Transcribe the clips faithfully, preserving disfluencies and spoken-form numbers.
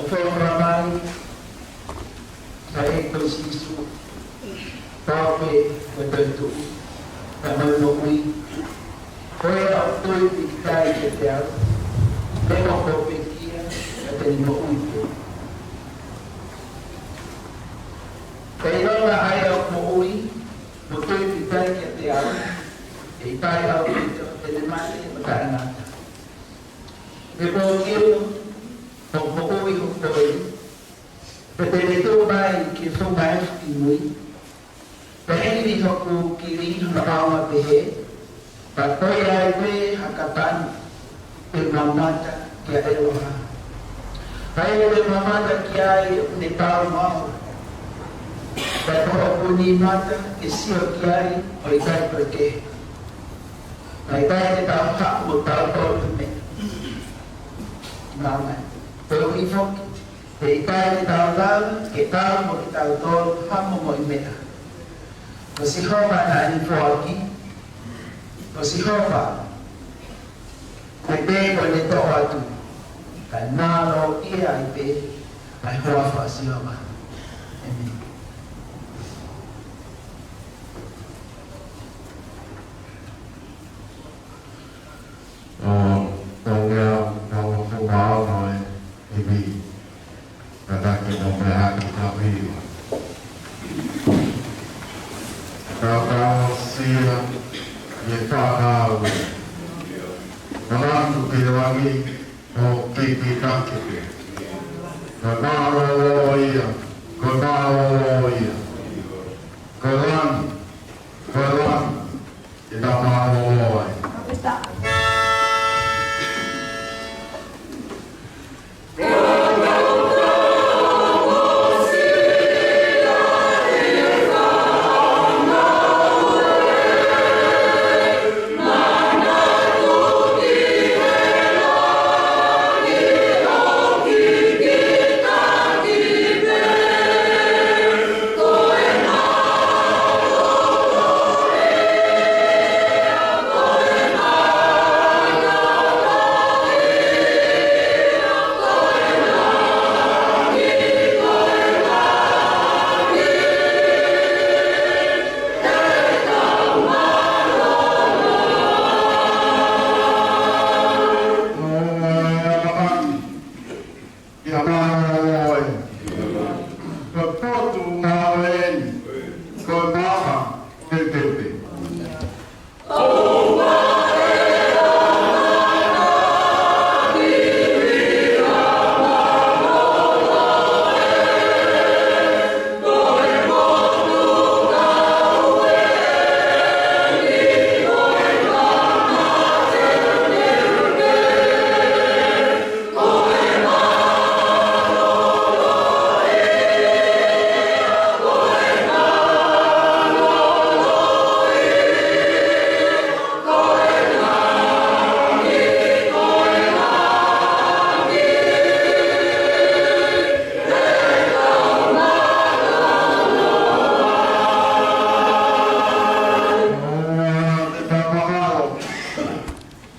Ko e Tamai, ʻa e ko Sīsū, pau pē ko e toetuʻu, pea mo e moʻui. Ko ia ʻoku tui pīkitai kiate au, te ne ʻalu ʻo pekia, pea te ne moʻui pē. Pea ʻilonga ʻa ia ʻoku moʻui, mo tui pīkitai kiate au, ʻe ʻikai ʻaupito te ne mate mo taʻengata. Pea ko kimoutolu, ʻoku moʻui hoʻo kovi, pea te ne tuʻu mai ki he funga efu ki mui. Pea hili hoku kili hono ʻaonga pehē, pea toe ʻi ai pē ha kapani ʻe mamata kia ʻEloha. ʻA ia ʻoku ne mamata ki ai ʻoku ne taʻemaʻa. Pea ko hoku nima mata ke sio ki ai ʻoku ʻikai toe kehe. Pea ʻikai te tau haʻu ʻo tau tō tu me. Māmani. Pea ʻoku ʻi foki. He ʻikai te tau lava ke tau mo kitautolu ha momoʻi meʻa. Ko Sihova naʻa ne foaki. Ko Sihova pē kuo ne toʻo atu. Kae mālō ia ai pē ʻa e huafa ʻo Sihova. ʻĒmeni. ʻO, ʻo ngea, ʻo ngea, ʻo ngea, ʻo ngea, ʻo ngea, Tataki mo mea haki ka hiva. Ka ka sia ye ka ka ue. Manatu ki he langi ʻo kiki ka kiki. Ko e mālōlō ia, ko e mālōlō ia. Ko e langi, ko e langi, ʻe ta mālōlō ai. Ia mālōlō ē. Ko e potu mālōlō eni. Ko e maama teuteu pē.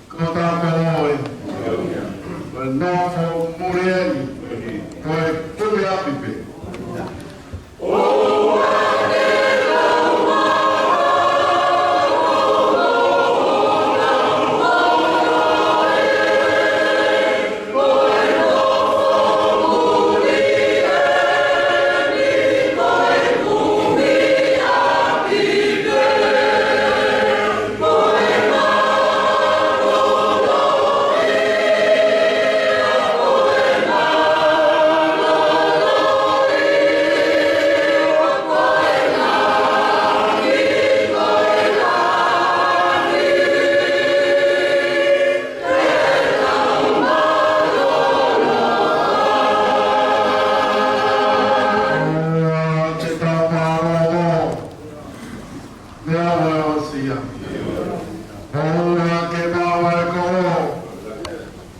Ko e tāpō ē. Ko e nofo muli eni. Ko e kumi ʻapi pē. Te tau mālōlō. Meʻa ʻoku ʻosi ia. ʻOua ke maʻu ʻa e kolo.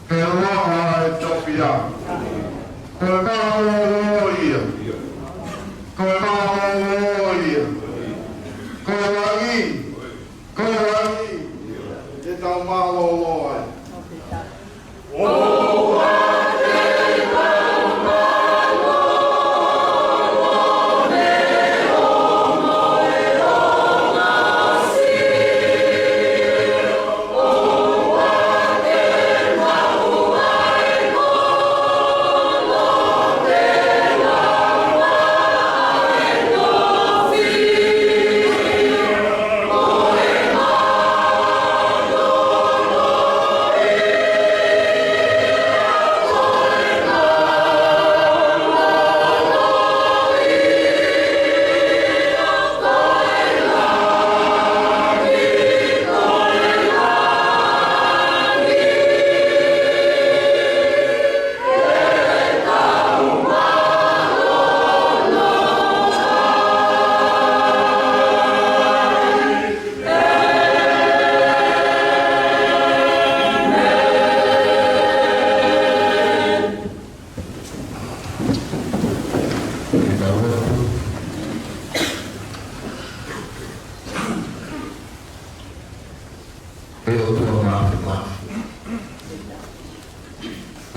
Ke lava e topia. Ko e mālōlō ia. Ko e mālōlō ia. Ko e langi. Ko e langi. Te tau mālōlō ai.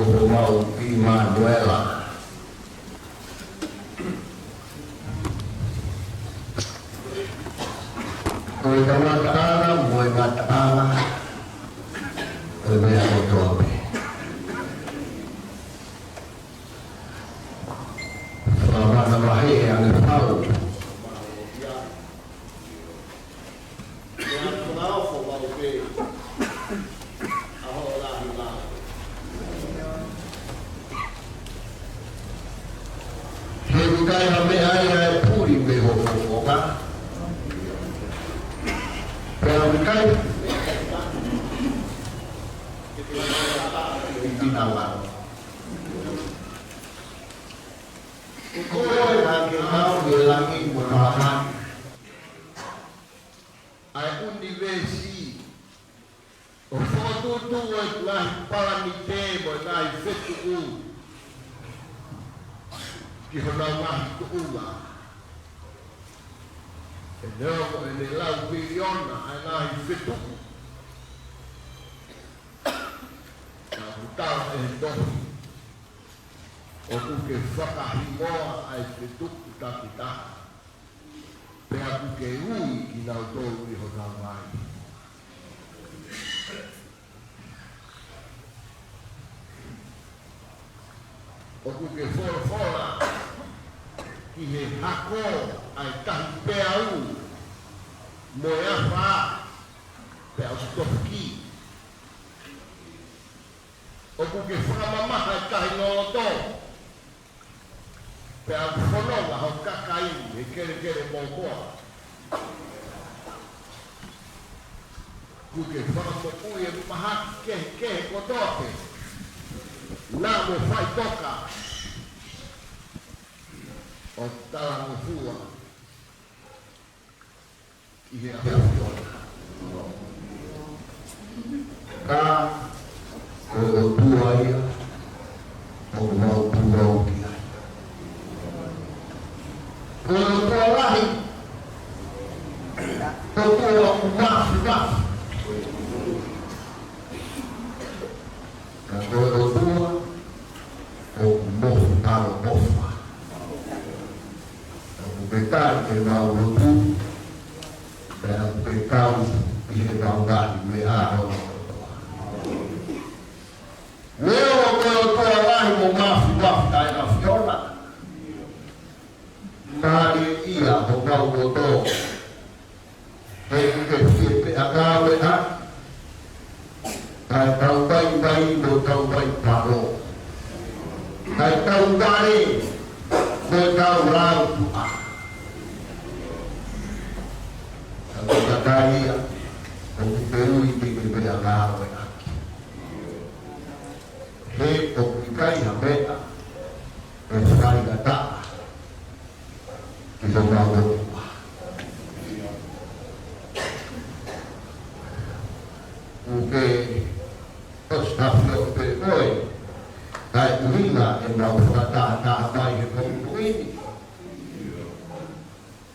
Ko homau ʻImanuela. Ko e kamataʻanga mo e ngataʻanga ʻo e meʻa kotoa pē. Fakamanavahē ange pau. He ʻikai ha meʻa ia ʻe puli mei ho fofonga. Pea ʻikai. Ko koe naʻa ke maʻu ʻa e langi mo māmani, ʻa e ʻunivēsi, ʻo fokotuʻutuʻu ʻa e ngaahi palanite mo e ngaahi fetuʻu ki honau ngaahi tuʻunga. ʻE neongo ʻene lau piliona ʻa e ngaahi fetuʻu, ka ʻoku tala ʻe he tohi, ʻoku ke fakahingoa ʻa e fetuʻu takitaha, pea ʻoku ke ui kinautolu ʻi honau vai. ʻOku ke folofola ki he hako ʻa e Tahi Peau mo e Afā, pea ʻoku tofu ki. ʻOku ke fakamamaha ʻa e Tahi Loloto, pea ʻoku fononga ho kakai he kelekele mokoa. ʻOku ke fakamoʻui ʻa e mahaki kehekehe kotoa pē, naʻa mo faʻitoka ʻo talangofua ki he ʻAfiona. Ka ko e ʻOtua ia ʻoku mau pulou ki ai. Ko e ʻOtua lahi, ʻOtua ʻoku māfimafi. Ka ko e ʻOtua ʻoku mohu taloʻofa. ʻOku ke tali ʻemau lotu, pea ʻoku ke kau ʻi heʻemau ngaahi meʻa kotoa. Neongo ko e ʻOtua lahi mo māfimafi ʻa e ʻAfiona, tali ia homau loto. He ʻoku ke fie pē ʻa e ngāue ʻa, ʻa e tau vaivai mo e tau vaipalo, ʻa e tau vale mo e tau lautuʻa. Ka ko e kakai ia ʻoku ke ui ke ke meʻangāue ʻaki. He ʻoku ʻikai ha meʻa ʻe faingataʻa ki homau ʻOtua. ʻOku ke ʻosi ʻafio pē koe, kae ʻuhinga ʻemau fakatahataha mai he pongipongi ni.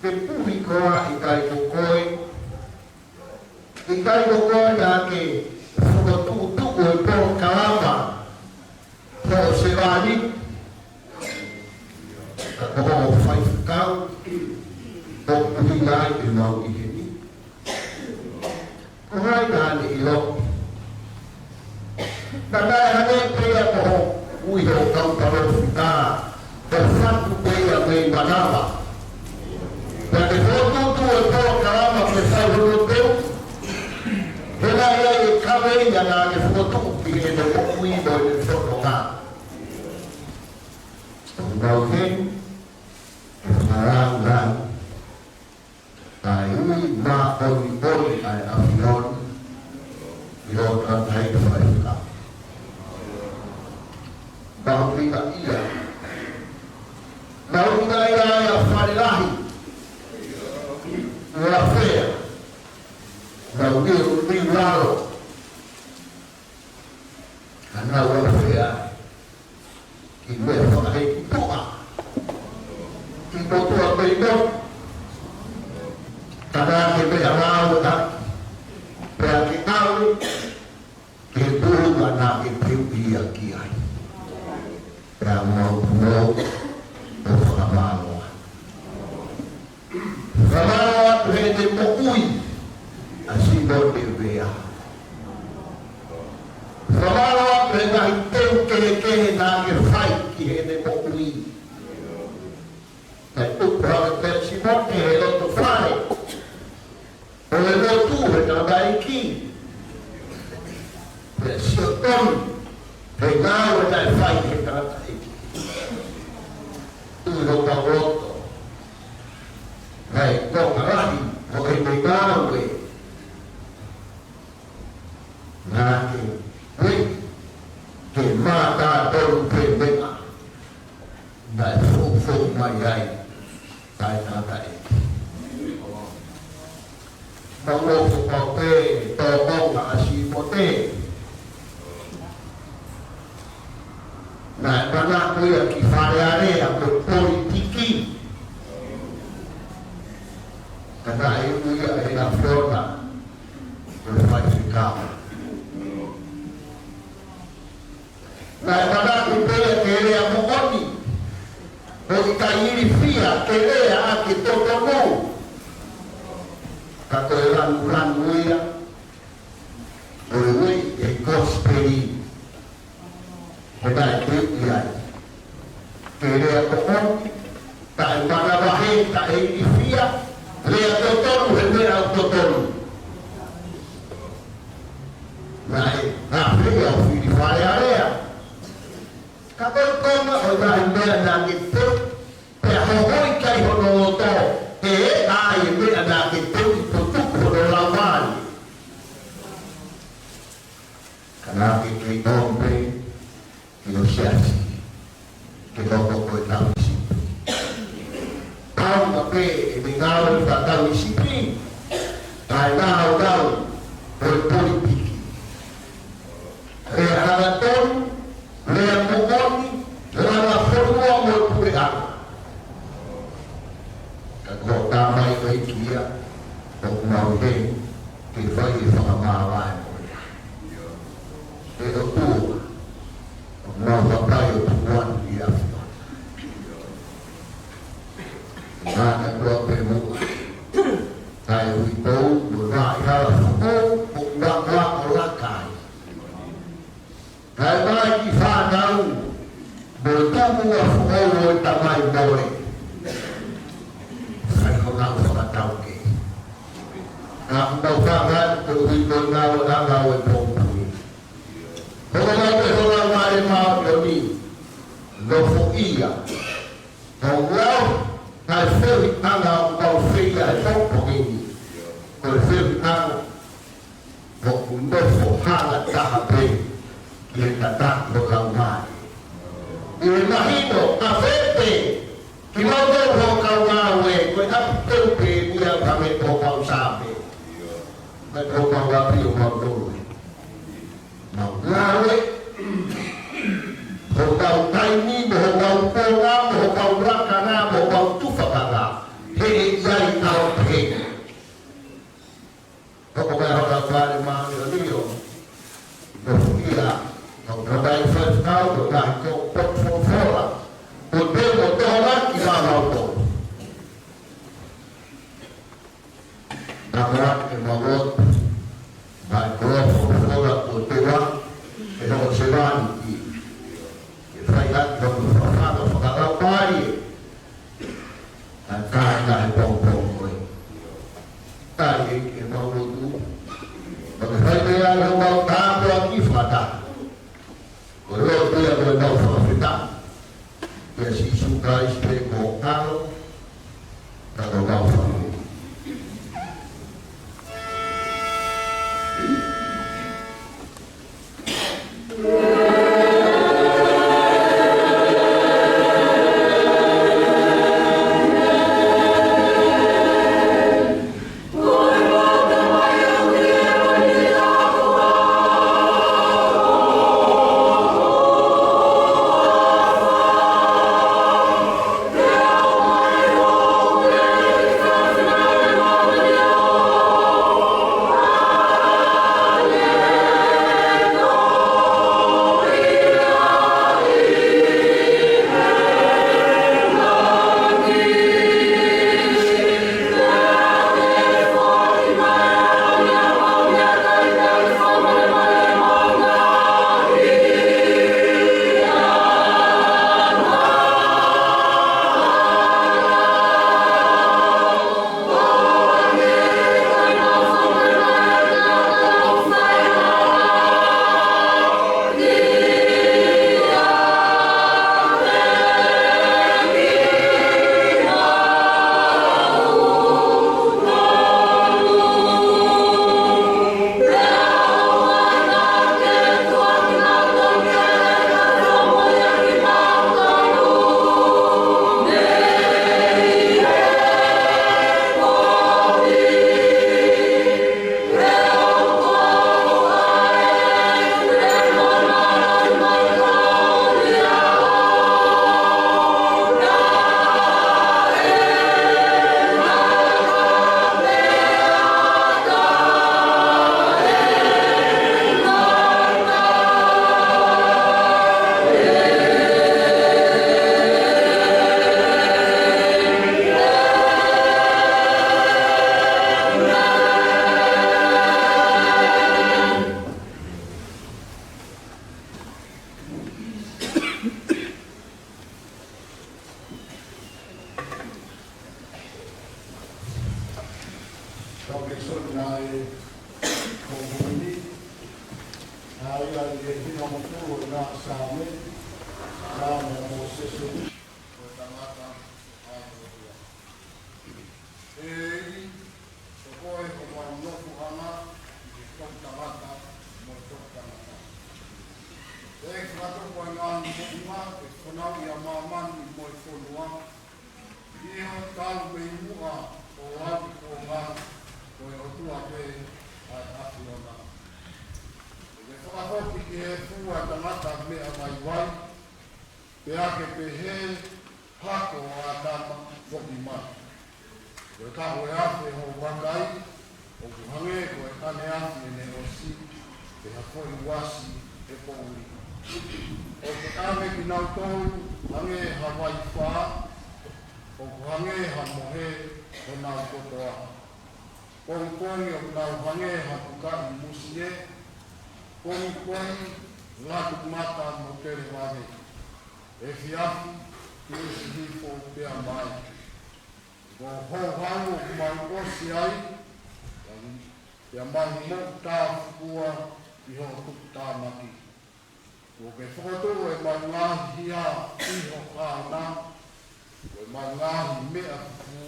Ke puhi koā ʻikai ko koe, ʻikai ko koe naʻa ke fokotuʻutuʻu e polokalama hoʻo sevāniti, ka ko hoʻo faifekau ʻoku ʻuhinga ai ʻemau ʻi heni? Ko hai naʻa ne ʻiloʻi? Naʻa ne hangē pē ia ko hoʻo ui hoʻo kau palōfita, ʻo fatu pē ia mei manava. Pea ke fokotuʻutuʻu e polokalama ke fai hono teu. He naʻe ʻi ai e kaveinga naʻa ke fokotuʻu ki heʻene moʻui mo ʻene fononga. Tau nau heni, fakalāngilangi, kae ui māʻoniʻoni ʻa e ʻAfiona ʻi hoʻo tangataʻi faifekau. Mahuʻinga ia. Mahuʻinga ia ʻa e fale lahi. Ua fea. Mau ui ui lalo. Ka nau ua fea. Ki meʻa fakaheituʻa. Ki motuʻa pei mo. Ka naʻa ke meʻangāue ʻaki. Pea ke ʻalu ki he tuʻunga naʻa ke teuʻi ia ki ai. Pea mau punou ʻo fakamālō. Fakamālō atu heʻene moʻui ʻa Sīmone Vea. Fakamālō atu he ngaahi teu kehekehe naʻa ke fai ki heʻene moʻui. Naʻe tupu hake pē ʻa Sīmone he loto fale ʻo e lotu he tangataʻeiki. Pea sio tonu he ngāue naʻe fai he tangataʻeiki. ʻI hono loto, naʻe konga lahi ʻo ʻene ngāue. Naʻe ui ke mātā tonu pē meʻa naʻe foʻofoʻou mai ai ʻa e tangataʻeiki. Mau ʻofa pau pē tō konga ʻa Sīmone. Naʻe manako ia ki Fale Alea mo e politiki. Ka naʻe ui ia ʻe he ʻAfiona ko e faifekau. Naʻe manako pē ia ke lea moʻoni, ʻo ʻikai ilifia ke lea ʻaki e totonu. Ka ko e lanulanu ia ʻo e ueʻi e kosipeli. He naʻe teuʻi ai ke lea moʻoni, taʻe manavahē, taʻe ilifia, lea totonu he meʻa ʻoku totonu. Naʻe, naʻe fili ʻo fili Fale Alea. Ka ko e konga ʻo e ngaahi meʻa naʻa ke teu, pea hohoi ki ai hono loto, he ʻai e meʻa naʻa ke teu ʻi potuku hono laumālie. Ka naʻa ke kei ʻomai pē ki ho siasi ke hoko ko e tauhisipi. Pau ka pē ʻene ngāue fakatauhisipi, kae ngāue ʻo e politiki. Lea hangatonu, lea moʻoni, lea fonua mo e puleʻanga. Ka ko e tamaioʻeiki ia ʻoku mau ʻi heni ke fai e fakamāvae mo ia. ʻE ʻOtua, ʻoku mau hapai ʻo tuku atu ʻi he ʻAfiona. Ngata koā pē muʻa. Kae ui kou mo e vaʻa hala foʻou ʻoku akoako laka ai. Kae ʻomai ki he fānau mo e tomuʻa foʻou ʻo e tamai mole. Sai ko e ngāue fakataukehe. Ka ʻoku mau fakaʻamu koeʻuhi ko e ngāue ʻanga ʻo e pongipongi. Hoko mai pē ho Laumālie Māʻoniʻoni, nofoʻia. Kau lau, kae feohiʻanga ʻoku mau feia he pongipongi ni. Ko e feohiʻanga ʻoku nofo hala taha pē ki he tataki ho Laumālie. ʻI he mahino ʻa Fete, kimautolu ho kau ngāue, ko e ʻapi teu pē ia ka me ko kau sāme. Ka ko kau ʻapi ʻo mautolu ē. Mau ngāue, ho kau taimi, mo ho kau konga, mo ho kau lakanga, mo ho kau tufakanga. He ʻe ʻi ai ʻa e pehē. Hoko mai ho Laumālie Māʻoniʻoni ʻo nofoʻia, ʻo kau faifekau, ʻo ngaahi kau potu folofola, ʻo teu ʻo tohoraki maʻamautolu. Naʻa ke mau lotu, mai ko e folofola ʻoku teu ʻaki ʻe hoʻo sevāniti, ke fai ʻaki hono fafanga fakalaumālie, ʻa e kāinga he pongipongi ko ē. Tali ʻEiki ʻemau lotu. Pea ke fai meʻa ʻi homau tāpuaki fakataha. Ko e lotu ia ko ʻemau fakafetaʻi. ʻIa Sīsū Kalaisi pē ko ho ʻAlo, ka ko homau Fakamoʻui. Saame, Saame ʻa Mōsese, ko e tangata ʻa e ʻOtua. ʻEiki, ko koe homau nofoʻanga ʻi he toʻutangata mo e toʻutangata. ʻEiki, fakatupu ʻa e ngaahi moʻunga ke fanauʻi ʻa māmani mo e fonua, ʻi hoʻo talu mei muʻa ʻo lauikuonga, ko e ʻOtua pē ʻa e ʻAfiona. ʻEiki, fakafoki ki he efu ʻa e tangata meʻa vaivai, pea ke pehē, hako ʻo ʻĀtama, foki mai. Ko e taʻu ʻe afe hoʻo vakai, ʻoku hangē ko e ʻaneafi ʻene ʻosi, pea foʻi uasi ʻe poʻuli. ʻOku ʻave kinautolu hangē ha vaifā, ʻoku hangē ha mohe honau kotoa. Pongipongi ʻoku nau hangē ha pukaʻi musie, pongipongi latu mata mo televave. Efiafi, tuʻusi hifo pea mai. Ko houhau ʻoku mau ʻosi ai, pea mau moʻutāfukua ʻi hoʻo tuputāmaki. Kuo ke fokotuʻu ʻemau ngaahi hia ʻi ho ʻaona, ko ʻemau ngaahi meʻa fufū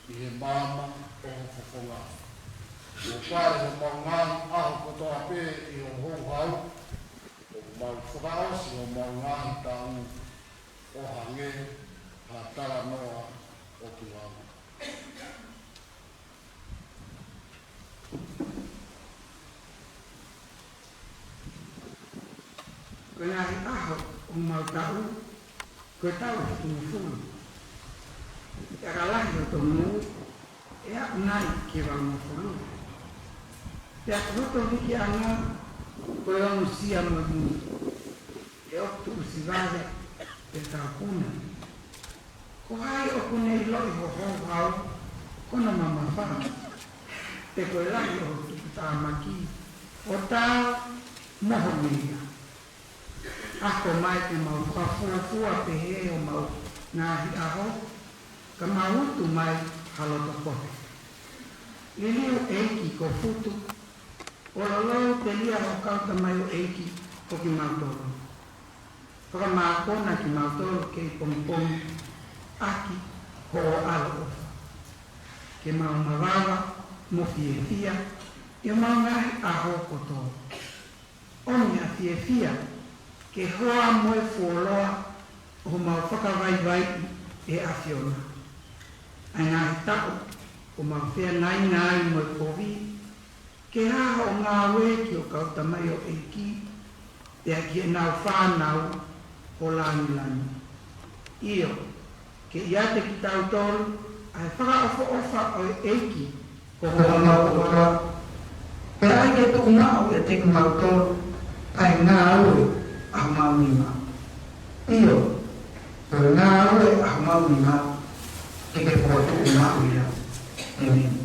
ʻi he maama ʻo ho fofonga. Kuo pale homau ngaahi ʻaho kotoa pē ʻi ho houhau, ʻoku mau fakaʻosi homau ngaahi taʻu ʻo hangē ha talanoa ʻo Tuʻau. Ko e ngaahi ʻaho ʻo homau taʻu, ko e taʻu fitungofulu. ʻE ʻaka lahi hoto nū, ʻe aʻu nai ki he valungofulu? Pea ko hoto hikiʻanga, ko e ongosia mo e mui. ʻE ʻoku tuʻusi vave, pea tau puna. Ko hai ʻoku ne ʻiloʻi ho houhau, ko hono mamafa? Pe ko e lahi ʻo ho tuputāmaki, ʻo tā mo ho meʻa? Ako mai ke mau fakafuofua pehē homau ngaahi ʻaho, ka mau utu mai ha loto kohe. Liliu ʻEiki ko Futu, ʻo lolou telia ho kau tamaioʻeiki ko kimautolu. Fakamākona kimautolu kei pongipongi ʻaki hoʻo ʻaloʻofa. Ke mau mavava mo fiefia ʻi homau ngaahi ʻaho kotoa. ʻOmi ha fiefia ke hoa mo e fuoloa ʻo homau fakavaivaiʻi ʻe he ʻAfiona. ʻA e ngaahi taʻu ʻoku mau feangainga ai mo e kovi, ke hā hoʻo ngāue ki ho kau tamaioʻeiki, pea ki heʻenau fānau ʻo langilangi. ʻIo, ke ʻiate kitautolu ʻa e fakaʻofoʻofa ʻo e ʻEiki ko homau ʻOtua, pea ʻai ke tuʻu maʻu ʻiate kimautolu ʻa e ngāue ʻa homau nima. ʻIo, ko e ngāue ʻa homau nima, ke ke fokotuʻu maʻu ia. ʻĒmeni.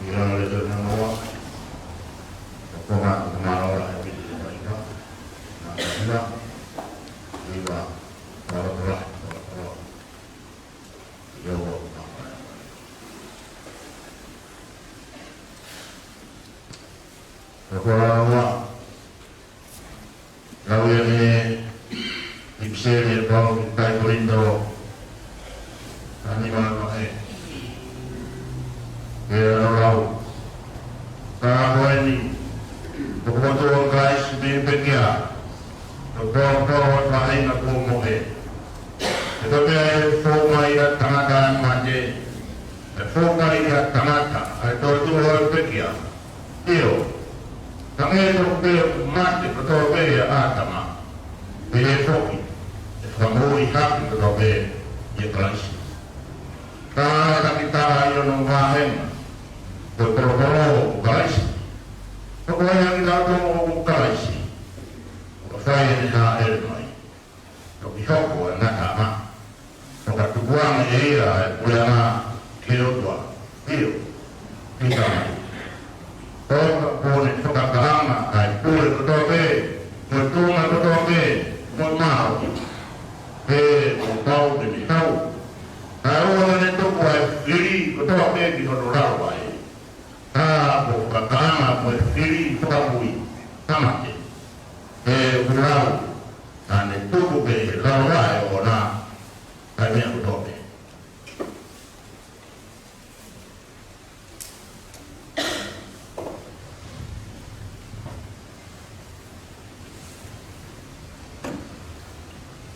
Ia le tena noa. Ko nga ko manola e piti mai ka. Na ka ina. Ia. Tala tala. Tala tala. Ia wa. Ko la wa. Lau ia ne ʻipiseli ʻa Paula ki he kakai Kolinitō. Ani mama e. Ke ano lau. Ka ko eni. Ko kotoa Kalaisi mei pekia. Ko kotoa ko e faʻahinga ko mo e. He ko e meʻa ʻe fou mai ʻa e tangata ʻa e mate. ʻE fou mai ʻa e tangata, ʻa e toetuʻu ʻo e pekia. ʻIo, ka ʻe toki pē mate kotoa pē ʻia ʻĀtama. Pea ʻe foki, ʻe fakamoʻui hake kotoa pē ʻia Kalaisi. Ka ʻe taki taha ʻi hono vāhenga, ko e polopolo ʻo Kalaisi. Ko e hangē ko Kalaisi. Ko e fai ʻene hāʻele mai. Toki hoko ʻa e ngataʻanga. Fakatukuange ʻe ia ʻa e puleʻanga ki he ʻOtua. ʻIo. Ki he Tamai. Toka pone fakataʻanga ʻa e pule kotoa pē. Mo e tuʻunga kotoa pē. Mo e mālohi. He ʻoku pau ke ne hau. Ka ʻoua naʻa ne tuku ʻa e fili kotoa pē ki hono lalo ʻa e. Ka ko e fakataʻanga mo e fili fakamui. Tamate. He ʻoku lau. Naʻa ne tuku pē he lalo ʻa e ʻoʻona, ʻa e meʻa kotoa pē.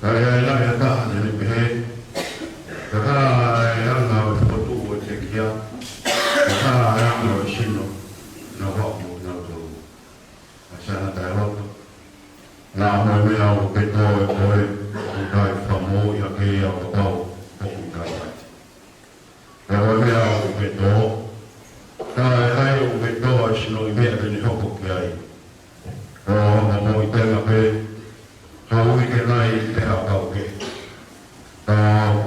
Ka ʻi ai e lahi ʻa e taha naʻa ne pehē, ka ko e anga ʻo e fokotuʻu ʻo e pekia, ka ko e anga ʻo e sino, naʻa mo nautolu. ʻA e siana taʻeloto. Naʻa mo e meʻa ʻoku ke tō ʻe koe, ʻoku ʻikai fakamoʻui hake ia ʻo kapau ʻoku ʻikai ʻai. Pea ko e meʻa ʻoku ke tō, ka ʻe ʻai ʻoku ke tō ʻa e sino ʻi meʻa te ne hoko ki ai. ʻO hanga mo i tenga pē, ka ui ke nai te ha kau ke. Ka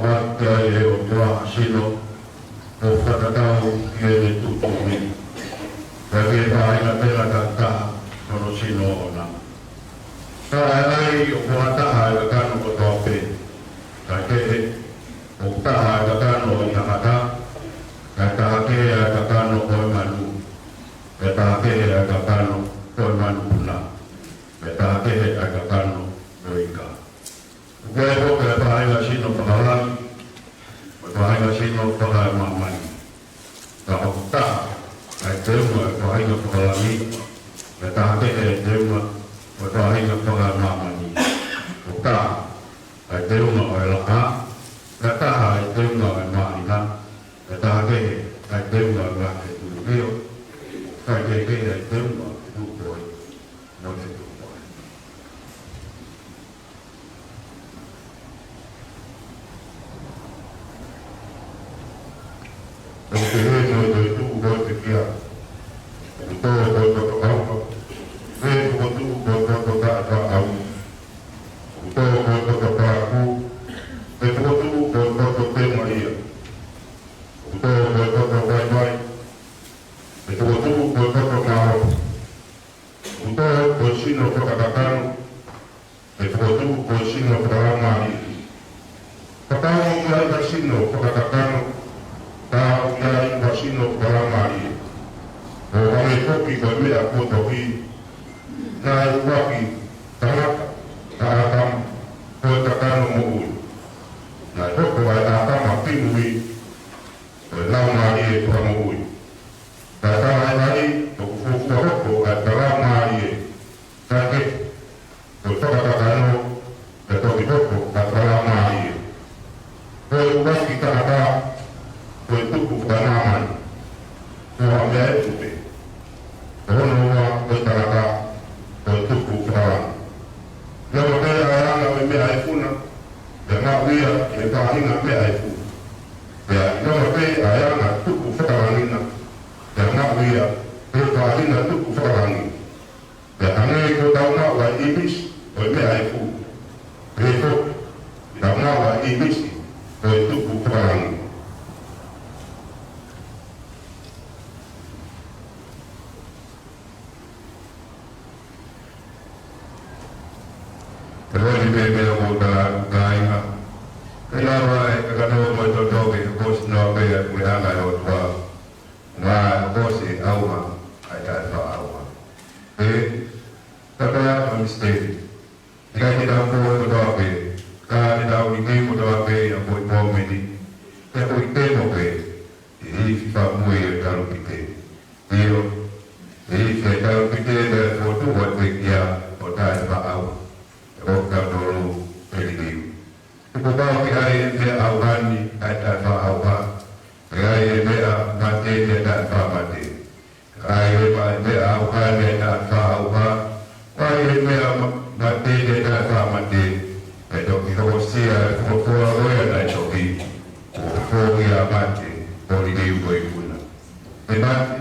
ʻoatu ai ʻe he ʻOtua ʻa e sino, ʻo fakatatau ki heʻene tuʻutuʻuni. Pea ke faʻahinga pē ʻa e tangata, ko hono sino ʻoʻona. Ka ʻe ʻai ʻo fakataha ʻa e kakano kotoa pē. Kae kehe, ʻoku taha ʻa e kakano ʻo e tangata, kae taha kehe ʻa e kakano ʻo e manu, kae taha kehe ʻa e kakano ʻo e manupuna, kae taha kehe ʻa e kakano ʻo e ika. ʻOku ʻi ai foki ʻa e faʻahinga sino fakalangi, mo e faʻahinga sino fakaemāmani. Ka ʻoku taha ʻa e teunga ʻo e faʻahinga fakalangi, mo e taha kehe ʻa e teunga ʻo e faʻahinga fakaemāmani. ʻOku taha ʻa e teunga ʻo e laʻā, mo e taha ʻa e teunga ʻo e māhina, mo e taha kehe ʻa e teunga ʻo e ngaahi fetuʻu. ʻIo, ʻikai kehekehe ʻa e teunga ʻo e fetuʻu ko ē mo e fetuʻu ko ē. ʻOku pehē mo e toetuʻu ko e pekia. ʻOku tō ko e toto ʻauha. Pea fokotuʻu ko e toto taʻefaʻaʻau. ʻOku tō ko e toto palaku. Pea fokotuʻu ko e toto temalia. ʻOku tō ko e toto vaivai. Pea fokotuʻu ko e toto mālohi. ʻOku tō ko e sino fakakakano, pea fokotuʻu ko e sino fakalaumālie. Kapau ʻoku ʻi ai ha sino fakakakano, pea ʻoku ʻi ai ha sino fakalaumālie. ʻO hangē foki ko e meʻa kuo tohi, naʻe ʻuluaki tangata, ʻa ʻĀtama, ko e kakano moʻui. Naʻe hoko ʻa ʻĀtama kimui, ko e laumālie fakamoʻui. Ka ʻe taha ʻe ʻai, ʻoku fuofua hoko ʻa e fakalaumālie. Kae kehe, ko e fakakakano, ʻe toki hoko ʻa e fakalaumālie. Ko e ʻuluaki tangata, ko e tupu fakamāmani. Ko ha meʻa efu pē. Ko hono ua, ko e tangata, ko e tupu fakalangi. Neongo pē ʻa e anga ʻo e meʻa efu na, ʻe maʻu ia ʻi he faʻahinga meʻa efu. Pea neongo pē ʻa e anga tupu fakalangi na, ʻe maʻu ia ʻi he faʻahinga tupu fakalangi. Pea hangē ko ʻetau maʻu ʻa e ʻīmisi ʻo e meʻa efu, pehē foki ʻetau maʻu ʻa e ʻīmisi ʻo e tupu fakalangi. Pea pea ko ta kāinga. Pea lava e kakano mo e totoke, ʻoku ʻosi noa pē ʻa e puleʻanga ʻo e ʻOtua. Ngā ʻoku ʻosi ʻauha ʻa e taʻefaʻaʻauha. Pea, pea pea ʻa e misiteli. ʻIkai te tau pō kotoa pē, ka te tau liliu kotoa pē ʻi he foʻi pō ko eni. Pea ko e temo pē, ʻi he ifi fakamui ʻo e talupite. ʻIo, ʻi he ifi ʻo e talupite pea fotu ʻa e pekia ʻo taʻefaʻaʻauha. ʻE ʻoku tau tolu pē liliu. He kuo pau ke ʻi ai e meʻa ʻauha ni ʻa e taʻefaʻaʻauha. Ke ʻi ai e meʻa mate ni ʻa e taʻefaʻamate. Ka ʻi ai e meʻa, meʻa ʻauha ni ʻa e taʻefaʻaʻauha. Ka ʻi ai e meʻa ma-, mate ni ʻa e taʻefaʻamate. ʻE toki hokosia e fuofua ko ia naʻe tohi. Kuo fōngia mate, ʻo liliu ko e ikuna. He mate,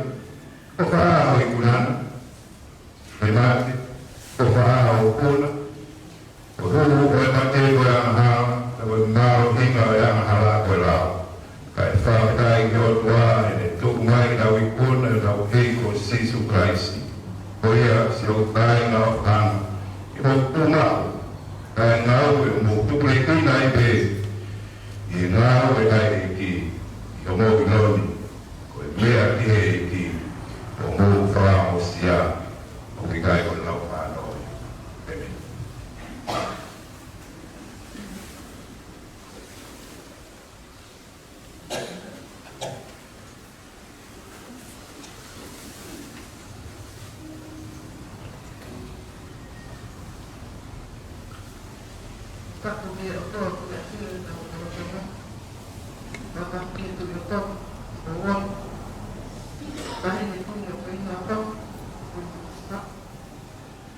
ko fē ʻa e ikuna na? He mate, ko fē ʻa e ikuna? Ko e hū ʻo e mate ko e angahala, pea ko e mālohinga ʻo e angahala ko e lao. Kae fakafetaʻi ki he ʻOtua, ʻene tuku mai ʻetau ikuna, ʻetau ʻEiki ko Sīsū Kalaisi. Ko ia, siʻoku kāinga ʻoku hanga, ʻi hoku tuʻu maʻu, kae ngāue ʻo mou tupulekina ai pē, ʻi he ngāue ʻa e ʻEiki, ʻi hoʻomou ʻilo ni, ko e meʻa ki he ʻEiki, ʻoku mou fakaongosia, ʻoku ʻikai ko ʻenau fānau. ʻĒmeni. Tapu ki he ʻOtua ko e ʻafio ʻi hotau lotolotonga. Tapu ki he Tuʻi ʻo e Tonga, ʻo e Ua. Taʻahine Kuini ʻo Kuini ʻo Tonga, Kuini Sita,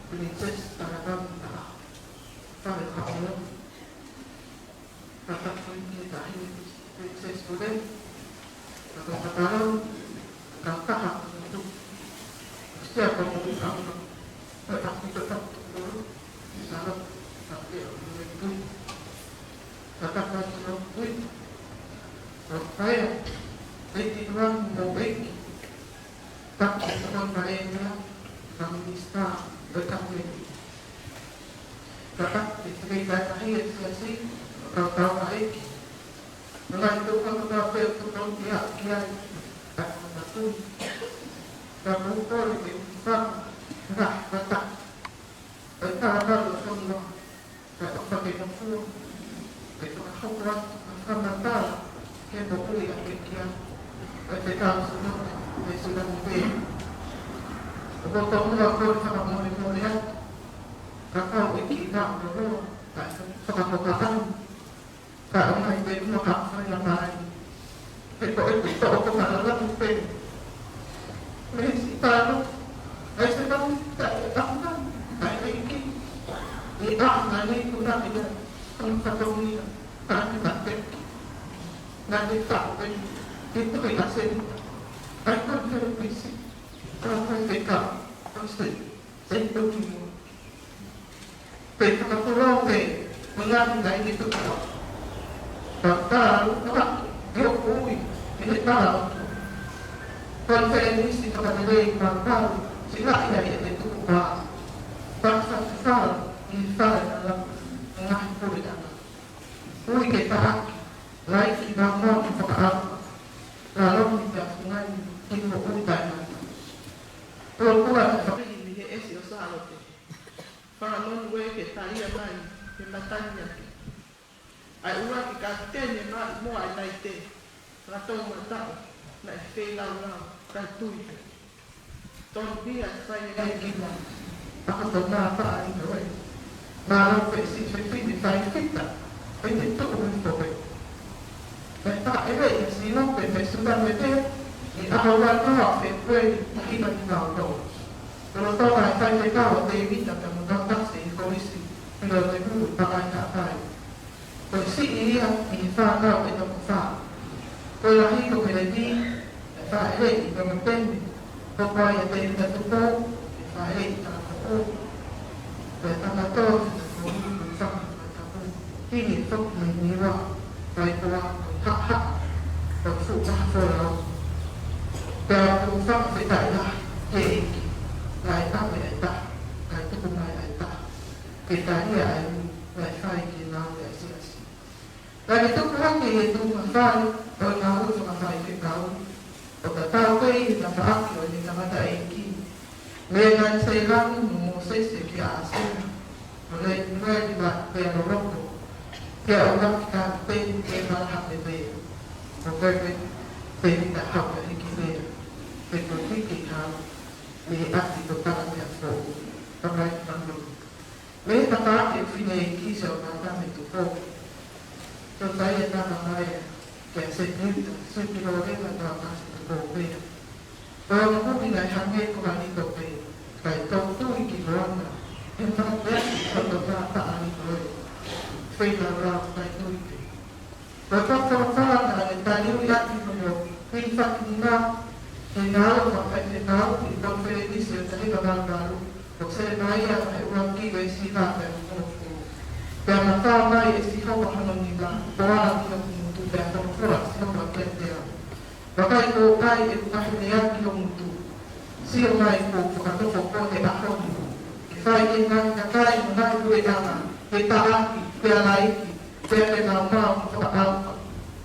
Kuini Sesi, Talakami, Taha. Fale Haʻamoa. Tapu ki he Taʻahine Princess Pule, Tapu Takalou, Tapu Taha, Tapu Sia, Tapu Taha, Tapu Taha, Tapu Taha, Tapu Taha, Tapu Taha, Tapu Taha, Tapu Taha, Tapu Taha, Tapu Taha, Tapu Taha, Minisitā ʻo e Kapineti. Tapu ki he Sekelitālia ʻo e Siasi, kau tauʻaʻeiki. Mo e ngaahi tōʻonga kotoa pē ʻoku tau ki ai, ki ai, tapu mo e tui. Tapu kole ke u fanga, ngaahi mata. ʻO e tau tau ʻo Tonga. Kae ʻofa ke nofo, ke fakahoko atu ha fakamatala ki he moʻui ʻa e pekia, ʻa e fekau Sūnami, ʻa e Sūnami pē. ʻOku ou tomuʻa kole fakamolemole atu, ka kau e kiʻi naʻoloa, kae fakahoko atu, kae ʻomai pē muʻa ha fai ʻa mai. He ko e kuto o ko ka lala tu pē. Mei si talo, ai se tau ta e tau na, ai e ki. I a na ni kuna i a, ang katongia, ka ni ka te. Na ni ka pē, i tu i a se ni. Ai ka te pisi, ka ka te ka, o se, se i tu ki mo. Pea fakapulou pē, mo ngaahi taimi tuʻa. Pea talu, pea, ʻi hoku ui, ʻi he tala ʻOtua. Konifelenisi fakalelei pāpau, silaʻi ai ʻete tukupā. Pea fakafalo, ʻi he fale ʻa e ngaahi puleʻanga. Ui ke taʻaki, laiki, maumau, fakaʻauha. Lalo ni pea fungai, ki hoku ui taʻengata. Pea kua na fakahimi he ʻesi ʻo Sālote. Fakamonū ē ke talia mai, he matangi ake. ʻA e ʻuluaki kapiteni ʻe maʻu moa ʻa e naite, ngata ʻo mataʻu, naʻe feilaulau, kae tui pē. Tonu pē ʻa e fai ʻe he kina, ʻa ko tona paʻa ʻi noe. Mālō pē siʻi fefine fai fita, ʻi he tuʻu hifo pē. Pea taʻeweʻi ʻa Sino pē, pea Sūnami pē, ʻi he ʻaho ua noa ʻo Fēpueli, taha hiva hiva ono. Lolotonga e faifekau ʻa Tēvita pea mo Tautasi ʻi he Kolisi Filotemu ʻi Pangaihaʻapai. Ko e siʻi ia ʻi he fānau ʻe toko fā. Ko e lahi ko Meleni, e faʻeleʻi pea mo Temi, ko Koa ia Tēvita Tupou, e faʻeleʻi Talafoko. Ko e tangata ʻo Tupou, ko Fanga Matapu. Hili e foki mai Niua, kae kua, ko e haʻahaʻa, ko e fuʻu maha folau. Pea ʻoku ou fakafetaʻi lahi ki he ʻEiki, naʻe ʻave ʻa e taha, kae tuku mai ʻa e taha. Ke talia ʻa e ui, naʻe Ai, ʻo e ngāue fakafaifekau, ʻo tatau pē ʻi he tafaʻaki ʻo ʻene tangataʻeiki, Mele Sailamu mo Mōsese kia ʻAsena, mo Letimueli Vealoloko, pea ʻuluaki Kāpiteni Tēvana Hape Vea, mo Reverend Tēvita Hape Hiki Vea, pea ko Hiki Hau, mei he ʻapi ko Talamea Foʻou, Tamai Manu. Mei he tafaʻaki ʻo e fineʻeiki Siaonaʻa mei Tupou. Tau tai e tama mai kia Setiuta, Setiuta Lorena Tauakasi Tupou Vea. Ko e ongo humi naʻe hangē ko ha nito pē, kae tau tui ki Moana, he mā pea ki hono mā paʻa ni ko e. Feilaulau kai tui pē. Ko e fakafanafana ʻa e taliui ʻaki hono hilifakinima he ngāue fakafaifekau ʻi he konifelenisi ʻo e taha hiva valu valu, ko Selemaia vahe ua ki he veesi hiva pea mo e hongofulu. Pea mafao mai ʻe Sihova hono nima, ko e ala ki hoku ngutu pea folofola ʻa Sihova kiate au. Vakai, kuo ʻai ʻeku pāhele ʻaki ho ngutu. Sio mai, kuo u fakanofo koe he ʻaho ni ke fai ki he ngaahi kakai mo e ngaahi puleʻanga, ke taʻaki, pea laiki, pea ke maumau mo fakaʻauha,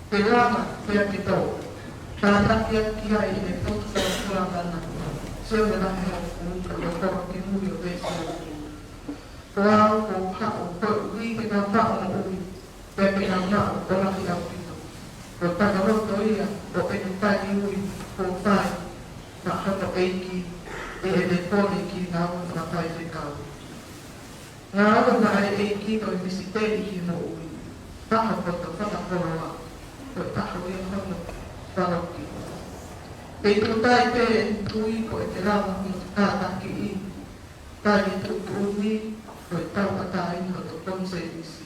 ke langa, pea ke tō. Tātaki atu ki ai ʻene potu folofola mana. Sione vahe hongofulu, ka ko e konga kimui ʻo e veesi hongofulu. Ko au, ko e haʻu, koeʻuhi ke nau maʻu moʻui, pea ke nau maʻu ʻo lahi ʻaupito. Ko e fakaloto ia ʻo ʻene taliui kuo fai maʻa hono ʻEiki ʻi heʻene kole ki he ngāue fakafaifekau. Ngāue maʻa e ʻEiki ko e misiteli ki he moʻui, ʻaho kotoa fakakoloa, ko e ʻaho ia hono faloki. Kei tuʻu tai pē ʻene tui ko ʻene lava hono kātakiʻi, tali e tuʻutuʻuni, ko e tauʻatāina hoto konisēnisi.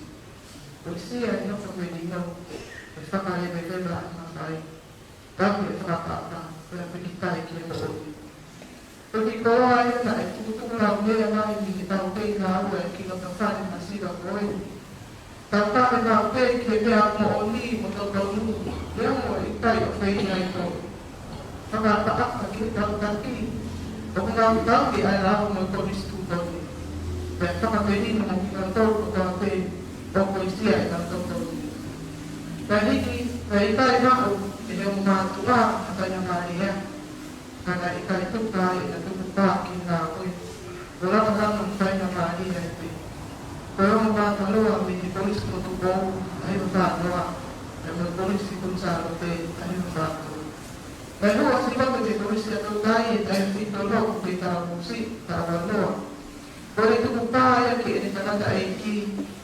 Uesia e nofo melino, ʻe fakalevelevaʻi e mafai, tauhi e fakapaʻapa, pea pīkitai ki he moʻui. Ko e kiʻi koloa ia naʻe tukutuku laumea mai mei he tau kei ngāue ʻa e kiʻi fale masiva ko eni. Tau kave maʻu pē ki he meʻa moʻoni mo totonu, neongo ʻikai ʻofeina ʻi tō. Fakaʻapaʻapa ki he takitaha, ʻoku nau tauhi ʻa e lao mo e konisitūtone. Pea fakapenino mo kinautolu kotoa pē, ʻoku uesia ʻenau totonu. Pea hiki, pea ʻikai maʻu, ʻe he ongo mātuʻa, ha faingamālie. Ka naʻe ʻikai tuku ai ʻena tukupā ki he ngāue. Kuo lava lava faingamālie ai pē. Ko e ongo mātaloa mei he Kolisi ko Tupou, taha hiva fā noa, pea mo e Kolisi Kuini Sālote, taha hiva fā tolu. Naʻe hū ʻa Sihova ki he Kolisi ʻa Toutai he taimi fitu noa, ko e talavou siʻi, talavou ua noa. Ko e tukupā ia ki heʻene tangataʻeiki,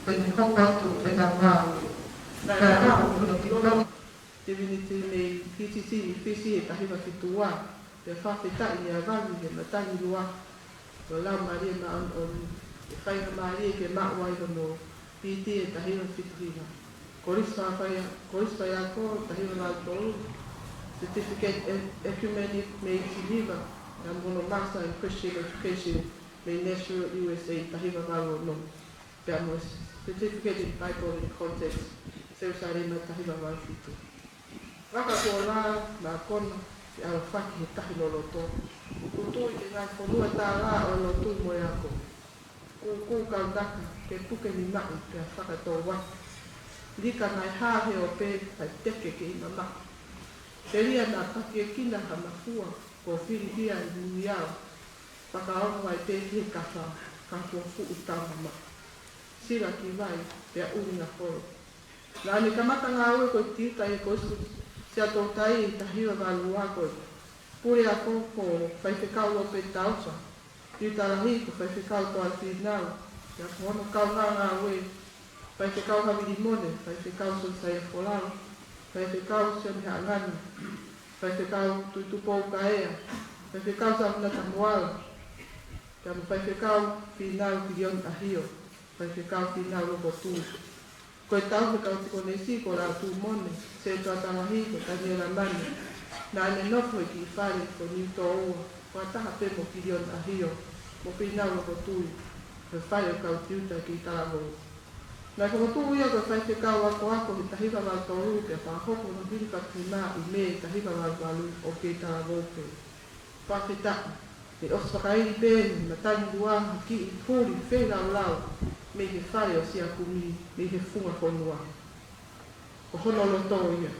pea ne hoko atu ʻenau ngāue. Naʻe maʻu hono tipiloma Divinity mei P T C ʻi Fisi he taha hiva fitu ua, pea fakafetaʻi ne ʻavanu he matangi lua, ko e Laumālie Māʻoniʻoni, ʻe faingamālie ke maʻu ai hono B D he taha hiva fitu hiva. Kolisi Faiako, Kolisi Faiako, taha hiva valu tolu, Certificate in Ecumenic mei Geneva, pea mo hono Master in Christian Education mei Nashville, U S A, taha hiva valu ono. Pea mo e Certificate in Bible in Context, Selusalema, taha hiva valu fitu. Vaka kuo lā mākona, ke ʻalofaki he tahi loloto. Kuo tui ki he ngaahi fonua tālā ʻo e lotu mo e ako. Kuo kū kaunaka, ke puke ni maʻu, pea fakatouaki. Lika naʻe hā he ope, kae teke ke ʻi mamaʻo. Telia naʻa pakiekina ha mafua, kuo filihia ʻi Niuiao. Fakaongo ai pē ki he kafa, ka kuo fuʻu taumamaʻo. Sila ki vai, pea ʻuhinga holo. Naʻa ne kamata ngāue ko e tiuta ʻi he Kolisi Siaʻatoutai ʻi he taha hiva valu ua ko e puleako ko Faifekau Lopeti Taufa, tiuta lahi ko Faifekau Toa Fīnau, pea ko hono kaungā ngāue, Faifekau Havili Mone, Faifekau Siosefa Folau, Faifekau Sione Haʻangana, Faifekau Tuʻitupou Kaea, Faifekau Savana Tamuala, pea mo Faifekau Fīnau Kilioni ʻAhio, Faifekau Fīnau Lokotui. Ko e tauhi kau tikonesi ko Lātū Mone, Setuata Lahi ko Taniela Mane, naʻa ne nofo he kiʻi fale ko Niutōua, fakataha pē mo Kilioni ʻAhio, mo Fīnau Lokotui, he fale ʻo e kau tiuta kei talavou. Naʻe fokotuʻu ia ko e faifekau akoako he taha hiva valu tolu pea fakahoko hono hilifakinima ʻi Mē taha hiva valu valu ʻo kei talavou pē. Fakafetaʻi, ne ʻosi fakaili pē ʻe he matangi lua ha kiʻi huli feilaulau mei he fale ʻo Siakumi, mei he funga fonua. Ko hono loto ia.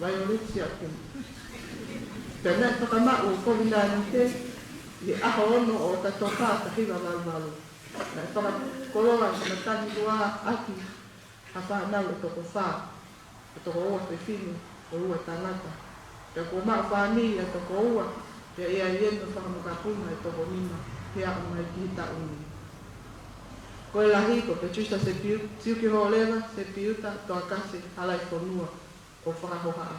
Vaioleti Siakumi. Pea naʻe fakamaʻu ʻa e kovinānite ʻi he ʻaho ono ʻo ʻOkatopa taha hiva valu valu. Naʻe fakakoloa ʻi he matangi lua ʻaki ha fānau ʻe toko fā, ʻe toko ua fefine, ʻe ua tangata. Pea kuo maʻu fāmili ʻa e toko ua, pea ʻe ʻi ai ʻena fanga mokopuna ʻe toko nima, he aʻu mai ki he taʻu ni. Ko e lahi ko Patricia Sepiu-, Siukiholeva Sepiuta Toakase Halaifonua ʻo fakahohaʻa.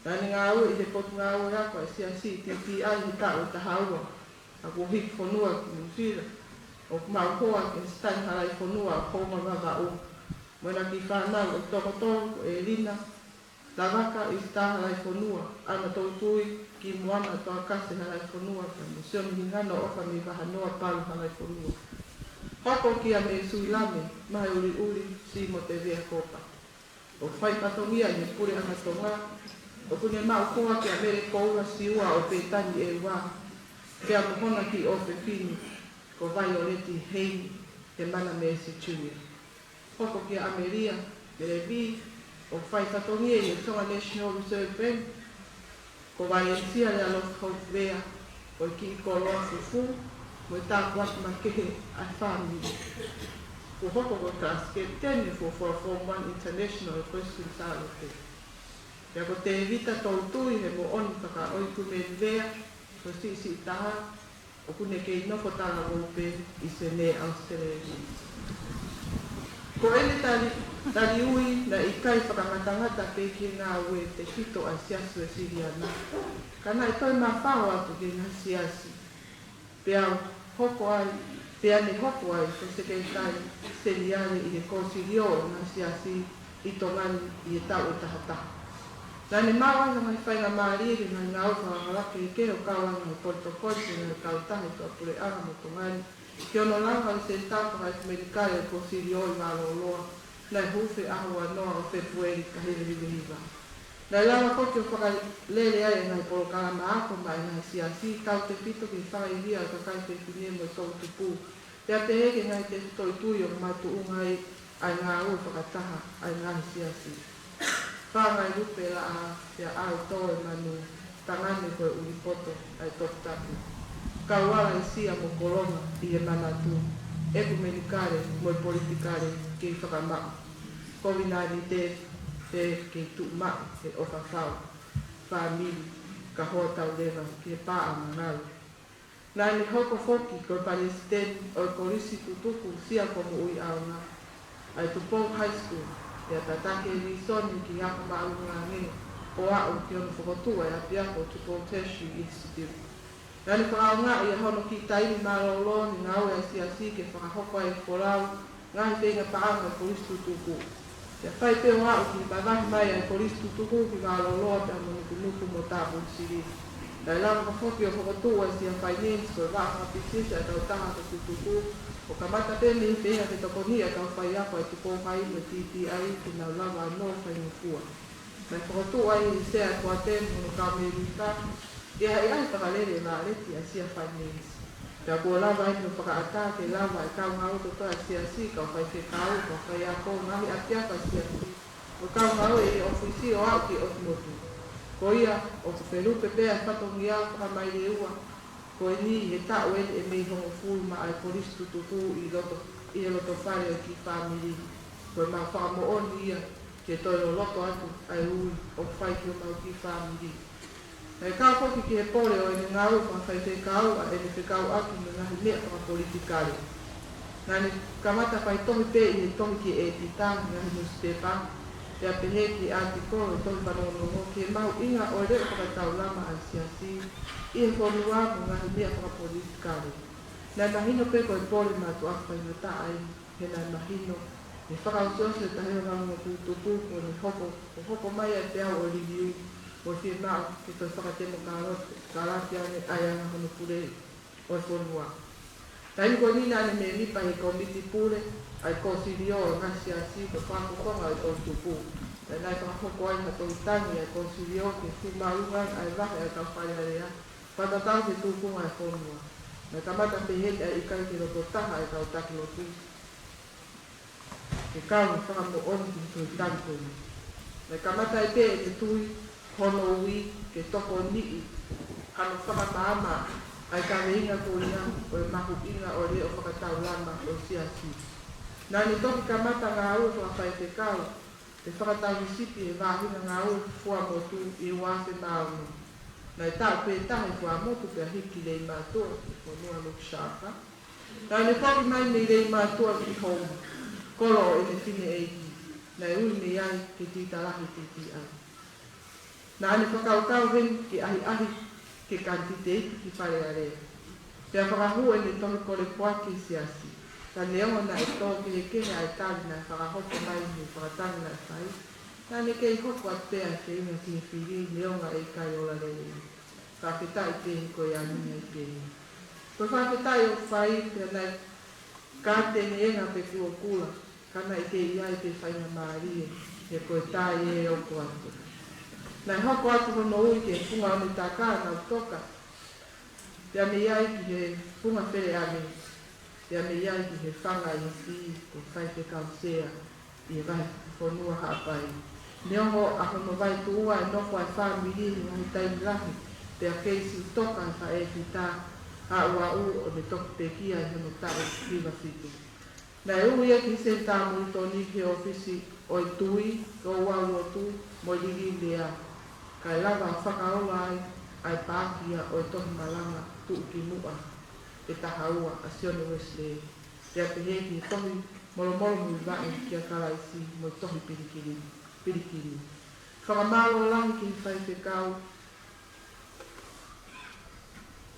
Naʻa ne ngāue ʻi he potungāue ako ʻa e Siasi ʻi T T I he taʻu ʻe taha ua, ka kuo hiki fonua ki Nuʻusila, ʻo maʻu hoa kia Sitani Halaifonua ʻo Houma Vavaʻu. Mo ʻena kiʻi fānau ʻe toko tolu, ko ʻElina Lavaka, ʻIsitā Halaifonua, ʻAna Toutui, Kimoana Toakase Halaifonua, pea mo Sione Hingano ʻOka mei Vahanoa Palu Halaifonua. Hoko kia Mesuilame Maheʻuliʻuli Simote Veakopa ʻo fai fatongia ʻi he Puleʻanga Tonga, ʻoku ne maʻu hoa kia Mele Koula Siua ʻo Pētani ʻEua, pea mo hona kiʻi ʻofefine ko Vaioleti Heini Heimana Meesi Junior. Hoko kia ʻAmelia Melevi ʻo fai fatongia ʻi he Tonga National Reserve Bank, ko Valencia Lealofa Houvea ko e kiʻi koloa fufū mo e tāpuaki makehe ʻa e fāmili. Kuo hoko ko e kalasi kapiteni ʻo e fuofua Form One International ʻi Western Salote. Pea ko Tēvita Toutui he moʻoni fakaʻoikumeni lea, ko e siʻisiʻi taha, ʻoku ne kei nofo talavou pē ʻi Senē, ʻAositelēlia. Ko ʻene tali, tali ui naʻe ʻikai fakangatangata pē ki he ngāue tefito ʻa e Siasi Uēsiliana, ka naʻe toe mafao atu ki he ngaahi siasi. Pea hoko ai, pea ne hoko ai ko e Sekelitali Seniale ʻi he Kōsilio ʻo e ngaahi siasi ʻi Tonga ni ʻi he taʻu ʻe taha taha. Naʻa ne maʻu ai ha ngaahi faingamālie ki he ngaahi ngāue fakalakalaka kehekehe ʻo kau ai mo e ngaahi potokoli ʻo e ngaahi kautaha ʻi tuʻapuleʻanga mo Tonga ni, ki hono langa ʻo e Senitā Fakaʻekumenikale ʻo e Kōsilio ʻi Vālōloa, naʻe hū he ʻaho ua noa ʻo Fēpueli taha hiva hiva hiva. Naʻe lava foki ʻo fakalele ai e ngaahi polokalama ako maʻa e ngaahi siasi, tautefito ki he fakaivia ʻo e kakai fefine mo e toʻu tupu, pea pehē ki he ngaahi tefitoʻi tui ʻoku makatuʻunga ai ʻa e ngāue fakataha ʻa e ngaahi siasi. Fāngai lupe laʻā, pea ʻautō e manu, tangane ko e ʻuli poto ʻa e toputapu. Kau ala ʻi Sia mo Kolonga ʻi he manatu, ʻekumenikale mo e politikale kei fakamaʻu. Kovinānite pē kei tuʻu maʻu he ʻofa fau, fāmili, kae hoko atu leva ki he paʻanga ngāue. Naʻa ne hoko foki ko e palesiteni ʻo e Kolisi Tutuku Sia ko Moʻui ʻAonga, ʻa e Tupou High School, pea tataki ʻe Vīsone ki he ako māʻolunga ange ʻo aʻu ki hono fokotuʻu ʻa e ʻapiako Tupou Tertiary Institute. Naʻa ne fakaʻaongaʻi ʻa hono kiʻi taimi mālōlō ni he ngāue ʻa e siasi ke fakahoko ai e folau ngaahi feinga paʻanga ʻa e Kolisi Tutuku. Pea fai pē ʻo aʻu ki he mavahe mai ʻa e Kolisi Tutuku ki Vālōloa pea mo Nukunuku mo Tāpuni Sili. Naʻe lava foki ʻo fokotuʻu ʻa e Sia Finance ko e vaʻa fakapisinisi ʻa e kautaha ko Tutuku, ʻo kamata pē mei he feinga ke tokoniʻi ʻa e kau faiako ʻa e Tupou High mo e T T I ke nau lava ʻo faingofua. Naʻe fokotuʻu ai ʻe he Sea ʻa e Koate mo hono kau mēmipa, ʻi he ʻahiʻahi fakalele e vāleti ʻa e Sia Finance. Pea kuo lava ai ʻo fakaʻatā ke lava ʻe he kau ngāue kotoa ʻa e siasi, kau faifekau, kau faiako, ngaahi ʻapiako ʻa e siasi, mo e kau ngāue ʻi he ʻōfisi ʻo aʻu ki he ʻotu motu. Ko ia, ʻoku felupe pē ʻa e fatongia fakamaile ua ko eni he taʻu eni ʻe mei hongofulu maʻa e Kolisi Tutuku ʻi loto, ʻi he loto fale ʻo e kiʻi fāmili. Ko ʻemau fakamoʻoni ia ke toe loloto atu ʻa e ui ʻoku fai ki homau kiʻi fāmili. Naʻe kau foki ki he pole ʻo ʻene ngāue fakafaifekau ʻa ʻene fekauʻaki mo e ngaahi meʻa fakapolitikale. Naʻa ne kamata fai tohi pē ʻi he tohi ki he ʻētita ʻi he ngaahi nusipepa, pea pehē ki he ʻātikolo ʻi he tohi fanongonongo ki he mahuʻinga ʻo e leʻo fakataulama ʻa e siasi ʻi he fonua mo e ngaahi meʻa fakapolitikale. Naʻe mahino pē ko e pole mātuʻaki faingataʻa eni, he naʻe mahino ʻi he fakaʻosiʻosi ʻo e taha hiva valu noa tupu, ko ʻene hoko, ʻo hoko mai ʻa e peau ʻo e liliu, mo e fiemaʻu ke toe fakatemokālati ange ʻa e anga hono pule ʻo e fonua. Taimi ko eni naʻa ne mēmipa ʻi he kōmiti pule ʻa e Kōsilio ʻo e ngaahi siasi ko e fakafofonga ʻo e toʻu tupu. Pea naʻe fakahoko ai ha tohi tangi ʻa e Kōsilio ke fuʻu māʻolunga ʻa e vahe ʻa e kau Fale Alea, fakatatau ki he tūkunga ʻa e fonua. Naʻe kamata pehē ni ʻa e ʻikai ke loto taha ʻa e kau taki lotu ke kau he fakamoʻoni ki he tohi tangi ko eni. Naʻe kamata ai pē ʻene tui hono ui ke tokoniʻi hano fakamaama ʻa e kaveinga ko ia ʻo e mahuʻinga ʻo e leʻo fakataulama ʻo e Siasi. Naʻá ne toki kamata ngāue fakafaifekau pe fakatauhisipi he Vaʻinga Ngāue Fuamotu ʻi he uaafe mā ono. Naʻe taʻu pē taha ʻi Fuamotu pea hiki ki Leimātuʻa, ʻi he fonua Lukeshire. Naʻá ne foki mai mei Leimātuʻa ki Houma, kolo ʻo ʻene fineʻeiki. Naʻe ui mei ai ki he Tuʻitalahi T T I. Naʻá ne fakakaukau heni ke ʻahiʻahi ke kanititeiti ki Fale Alea. Pea fakahū ʻene tohi kole poaki ki he Siasi. Ka neongo naʻe tō kehekehe ʻa e tali naʻe fakahoko mai mei he fakatangi naʻe fai, naʻá ne kei hoko atu pē ʻa e feinga ki he fili neongo ʻa e ʻikai ola lelei. Fakafetaʻi pē he ko e anga ia pē. Ko e fakafetaʻi ʻoku fai pea naʻe kātene ʻenga pe kulokula, ka naʻe kei ʻi ai pē faingamālie, he ko e tai ē ʻoku ʻoatu. Naʻe hoko atu hono ui ki he Funga ʻOnetaka, Nautoka, pea mei ai ki he Funga Feleʻane, pea mei ai ki he Fanga ʻi he Fili ko e Faifekau Sea ʻi he Vahefonua Haʻapai. Neongo ʻa hono vaituʻua e nofo ʻa e fāmili he ngaahi taimi lahi, pea kei siʻi toka e faʻē fita, aʻu aʻu ʻo ne toki pekia ʻi hono taʻu hiva fitu. Naʻe ui ia ki he Senitā Molitoni ki he ʻōfisi ʻo e tui, ʻo e ouau lotu mo e liliu lea, kae lava ʻo fakaola ai ʻa e paaki ia ʻo e tohi malanga Tuʻukimuʻa ʻe Taha Ua ʻa Sione Uesilē, pea pehē ki he tohi Molomolo Muivaʻe kia Kalaisi mo e tohi Pilikini, Pilikini. Fakamālō lahi ki he faifekau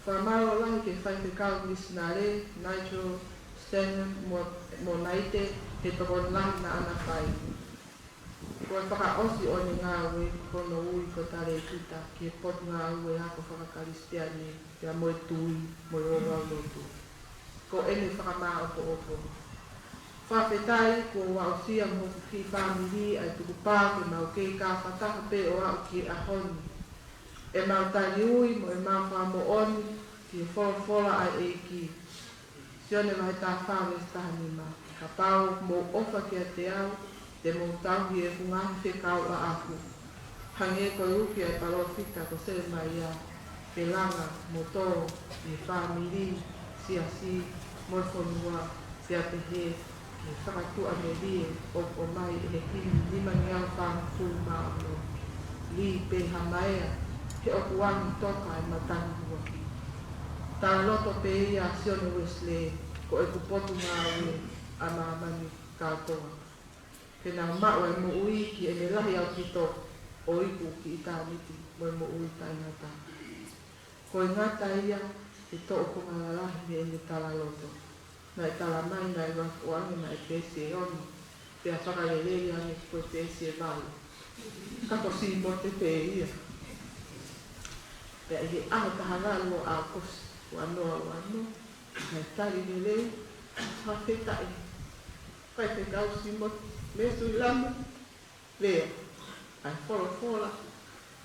Fakamālō lahi ki he faifekau misinale, Nigel Stanham mo, mo Naite, he tokoni lahi naʻá na fai. Ko e fakaʻosi ʻo ʻene ngāue, ko hono ui ko Talēkita ki he Potungāue Ako Fakakalisitiane, pea mo e tui, mo e ouau lotu. Ko ʻene fakamāʻopoʻopo. Fakafetaʻi kuo u aʻusia mo hoku kiʻi fāmili ʻa e tukupā ke mau kei kāfataha pē ʻo aʻu ki he ʻaho ni. ʻEmau tali ui mo ʻemau fakamoʻoni ki he folofola ʻa e ʻEiki. Sione vahe taha fā veesi taha nima. Kapau ʻoku mou ʻofa kiate au, te mou tauhi ʻeku ngaahi fekau ʻaʻaku. Hangē ko e uki ʻa e palōfita ko Selemaia, ke langa mo tō ʻi he fāmili, siasi, mo e fonua, pea pehē ki he fakatuʻamelie ʻoku ʻomai ʻe he himi nimangeau fāngofulu mā ono. Lī pē ha maea, he ʻoku angi toka e matangi ʻuluaki. Talaloto pē ia ʻa Sione Uesilē, ko ʻeku potungāue ʻa māmani kātoa. Ke nau maʻu e moʻui ki heʻene lahi ʻaupito ʻo iku ki ʻitāniti mo e moʻui taʻengata. Ko e ngata ia he toʻo konga lalahi mei heʻene talaloto. Naʻe tala mai naʻe vakuange naʻe peesi ʻe ono, pea fakalelei ange ko e peesi ʻe valu. Ka ko Simote pē ia. Pea ʻi he ʻaho taha valu ʻo ʻAokosi, ua noa ua noa, naʻe tali lelei, fakafetaʻi. Faifekau Simote Mesuilame, lea ʻa e folofola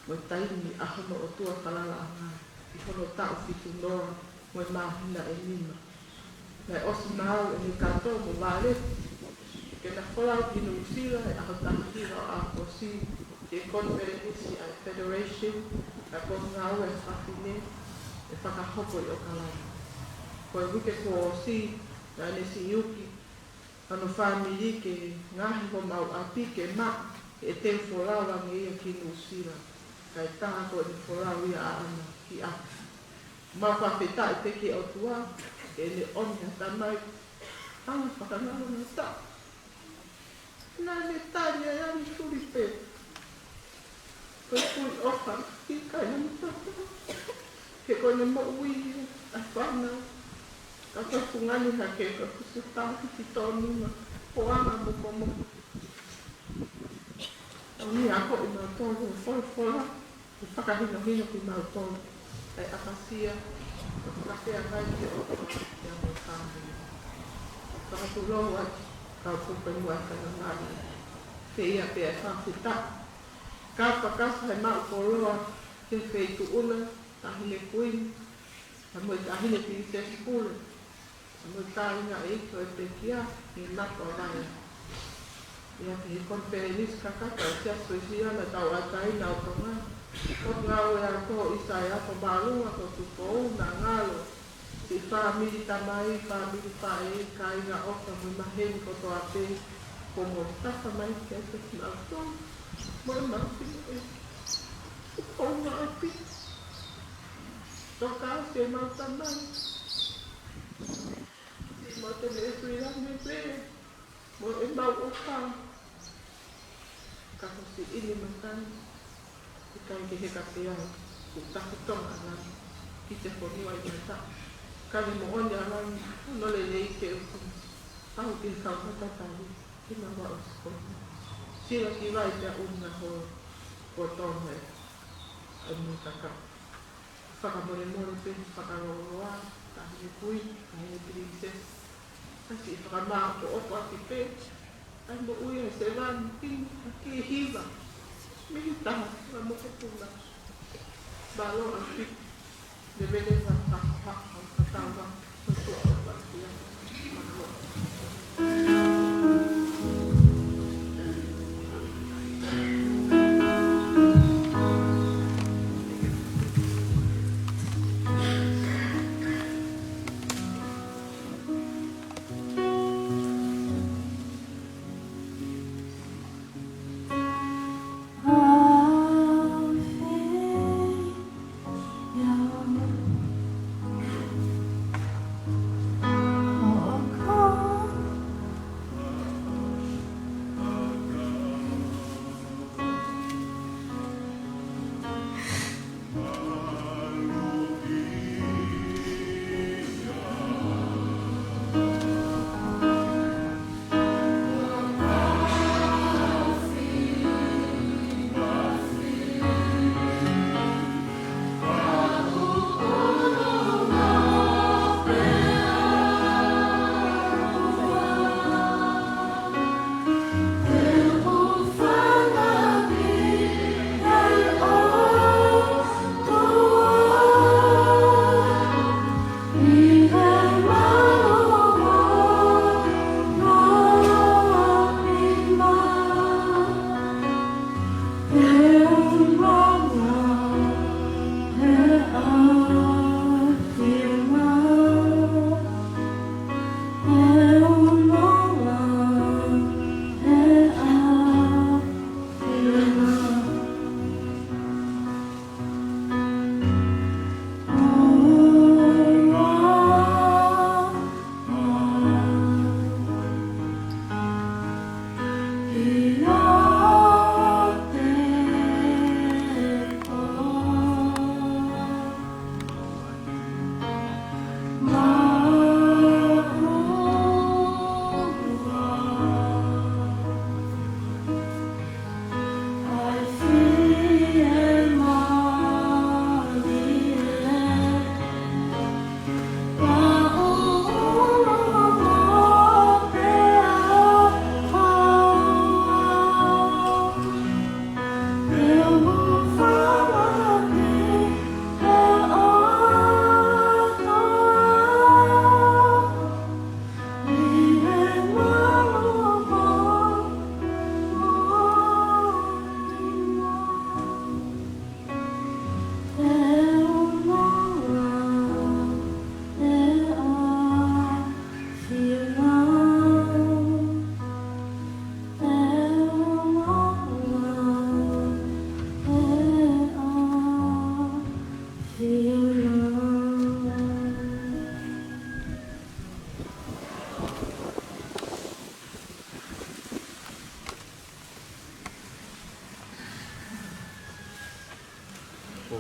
mo e taimi ʻa hono ʻOtua falalaʻanga ʻi hono taʻu fitu noa mo e māhina ʻe nima. Naʻe ʻosi maau ʻene kātoa mo vale ke na folau ki Nuʻusila he ʻaho taha hiva ʻo ʻAokosi ki he konifelenisi ʻa e Federation ʻa e Potungāue ʻa e Fafine ʻe fakahoko ʻi ʻOkalani. Ko e uike kuo ʻosi naʻá ne siʻi uki hono fāmili ki he ngaahi homau ʻapi ke maʻu e teu folau ange ia ki Nuʻusila, kae taha ko ʻene folau ia ʻaʻana ki ʻapi. Mau fakafetaʻi pē ki he ʻOtua, ke ne ʻomi ha tamai anga fakangalongataʻa. Naʻá ne tali ai ʻa e suli pē. Ko e kui ʻofa, ʻikai ha mutapa. He ko ʻene moʻui ʻa e fānau. Ka ko e fungani hake, ka kusu tahi ki tōnunga, ko anga mokomoko. ʻOku ne akoʻi mautolu he folofola, ʻo fakahinohino kimautolu ʻa e ʻapasia, ʻo fakafeangai ki he ʻOtua, pea mo e fāmili. Fakatulou atu, kau kupe muʻa e faingamālie. Pea ʻi ai pē ʻa e fakafetaʻi. Ka fakasa he maʻu koloa ki he feituʻu na, Taʻahine Kuini, pea mo e Taʻahine Pilinisesi Pule, pea mo e kāinga ʻeiki ʻo e pekia, ʻi Makuavaia. ʻi he konifelenisi kakato ʻa e Siasi Uēsiliana Tauʻatāina ʻo Tonga. Ko e ngāue ako ʻi Saiapo Mālunga ko Tupou, naʻa ngalo siʻi fāmili tamai, fāmili faʻē, kāinga ʻofa mo e maheni kotoa pē, ko mo tafa mai ke te nau tō, mo e mau fino e. Ko ngā ʻapi. Toka se mau tamai. Siʻi mau te me e sui la me pē. Mo e mau ʻofa. Ka ko siʻi ni matai. ʻIkai ke heka pē au, ʻoku taku Tonga ʻa langi, ki te fonua ʻi mata. Ka ne moʻoni ʻa langi, hono lelei ke uku. Pau ke kau matatali, ke na wa o sikomi. Sila ki vai pea una ho, ko Tonga e, ʻa e mui kaka. Fakamolemole pē, fakaloloa, taʻahine kui, taʻahine pilinisesi. Ka siʻi fakamāʻopoʻopo ʻaki pē, ʻa e moʻui ʻa e sevāniti, ʻa e kiʻi hiva. Mei he taha, ʻa e mokopuna. Mālō ʻaupito, ne mele fakahā, fakahā, fakahā.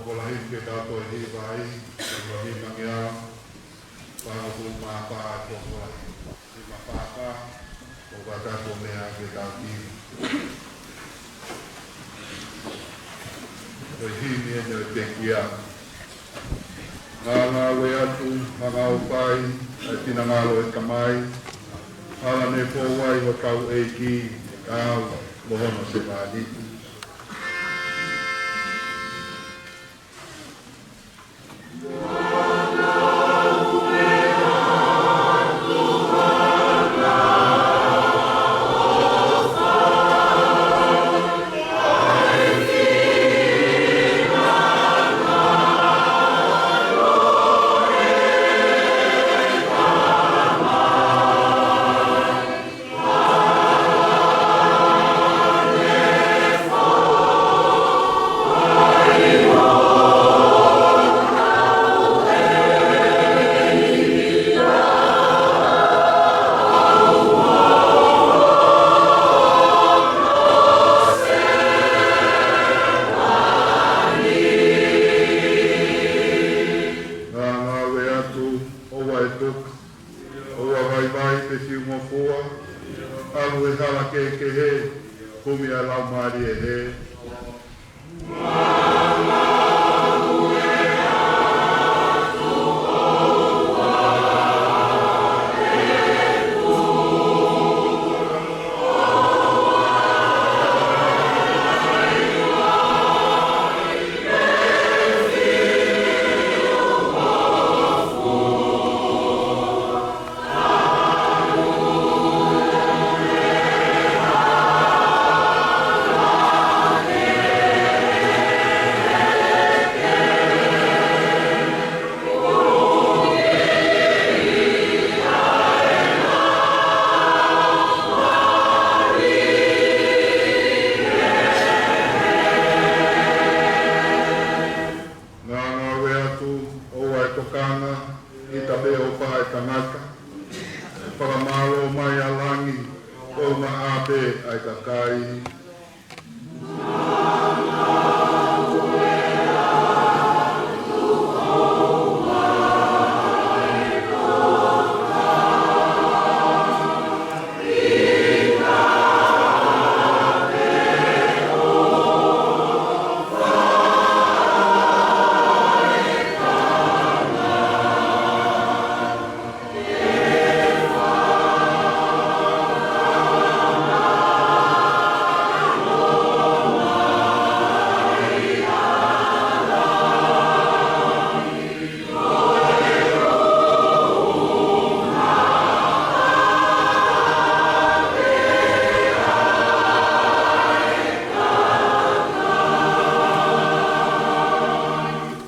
Ko e lahi ke tau toe hiva ai, ko e lahi mangi au, pā ko mā pā ko e lahi. Hiva pā pā, ko e kata ko mea ke tau ki. Ko e himi ʻeni ʻo e pekia. Ngāngāue atu, hanga ʻo fai, ʻa e finangalo ʻo e Tamai. Hala ne fou ai hotau ʻEiki, kau, mo hono sevāniti. Ko e hala kehekehe, kumi ʻa e Laumālie Hē. Ngāngāue atu, ʻoua ʻe tokanga, ʻita pē ʻo fai ʻe tangata. Fakamālō mai ʻa langi, ʻoua ʻe ʻā pē ʻa e kakai.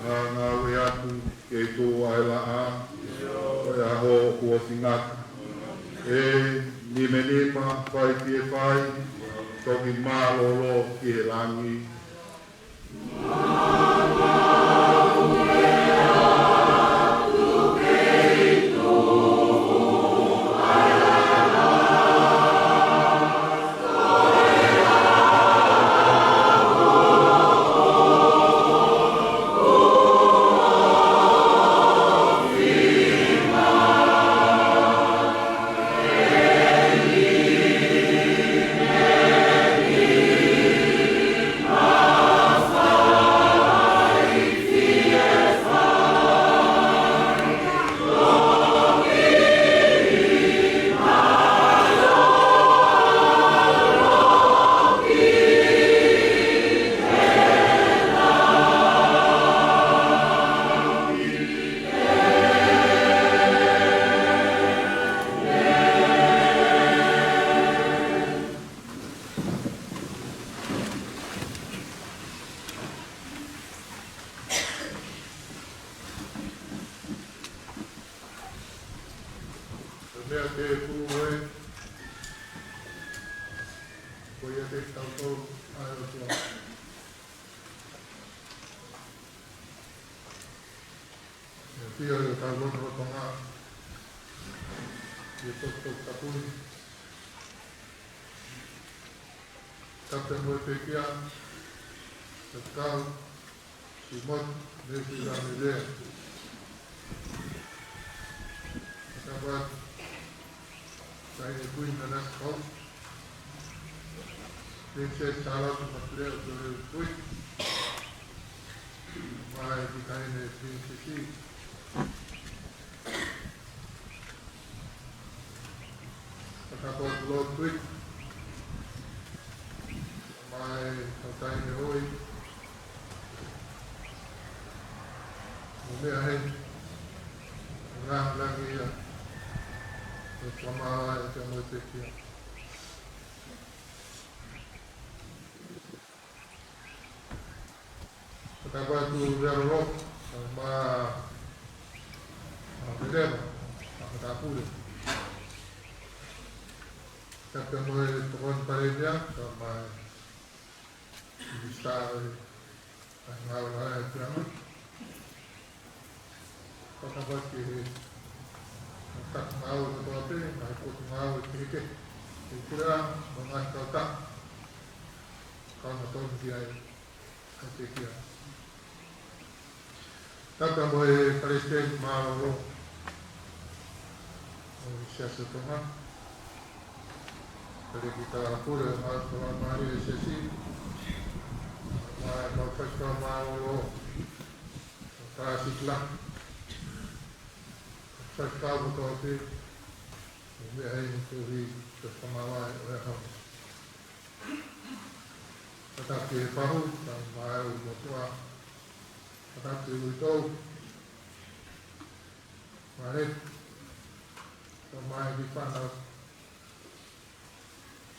Ngāngāue atu, kei tuʻu ʻa e laʻā, ko e ʻaho kuo fingata. ʻE nimenima, fai pē ʻe fai, toki mālōlō ki he langi. Ko e meʻa tēpū ē, ko ia te tau tau ai o tua. ʻE pia ʻi hotau lotolotonga, ʻi he tokotoko tapu ni. Tapu mo e pekia, ʻa e kau, Simotu, Nefi Lamilea. Tapu atu, Taʻahine Kuini Nanasipauʻu. Princess Sālote Makaurau Tōleu Kuini. Mai ki Taʻahine Princess. Tapu atu Lord Kuini. Mai ki Taʻahine Hoi. Mo e meʻa heni. Ngaahi langi ia. ʻE kamala e ka mo e pekia. Tapu atu Lealolo, mo, mo Meleva, mo Tapule. Tapu mo e Tokoni Palēmia, mo e Minisitā ʻo e Ngāue ʻa e Puleʻanga. Tapu ki he ngaahi ngāue kotoa pē, ngaahi potungāue kehekehe. ʻI he Puleʻanga, mo e ngaahi kautaha. Kau na tonu ki ai, ʻa e pekia. Tapu mo e Palesiteni Mālōlō ʻo e Siasi ʻo Tonga. Pele ki he Pule ʻo e Laumālie ʻo e Siasi, mo e kau faifekau mālōlō, kau kāsitla, kau faifekau kotoa pē, mo e meʻa ʻi he tohi, ko e fakamāvae ʻo e ʻaho. Kātaki e pahu, kau mālōlō motuʻa, kātaki e uitou, Mare, kau mai ki fana,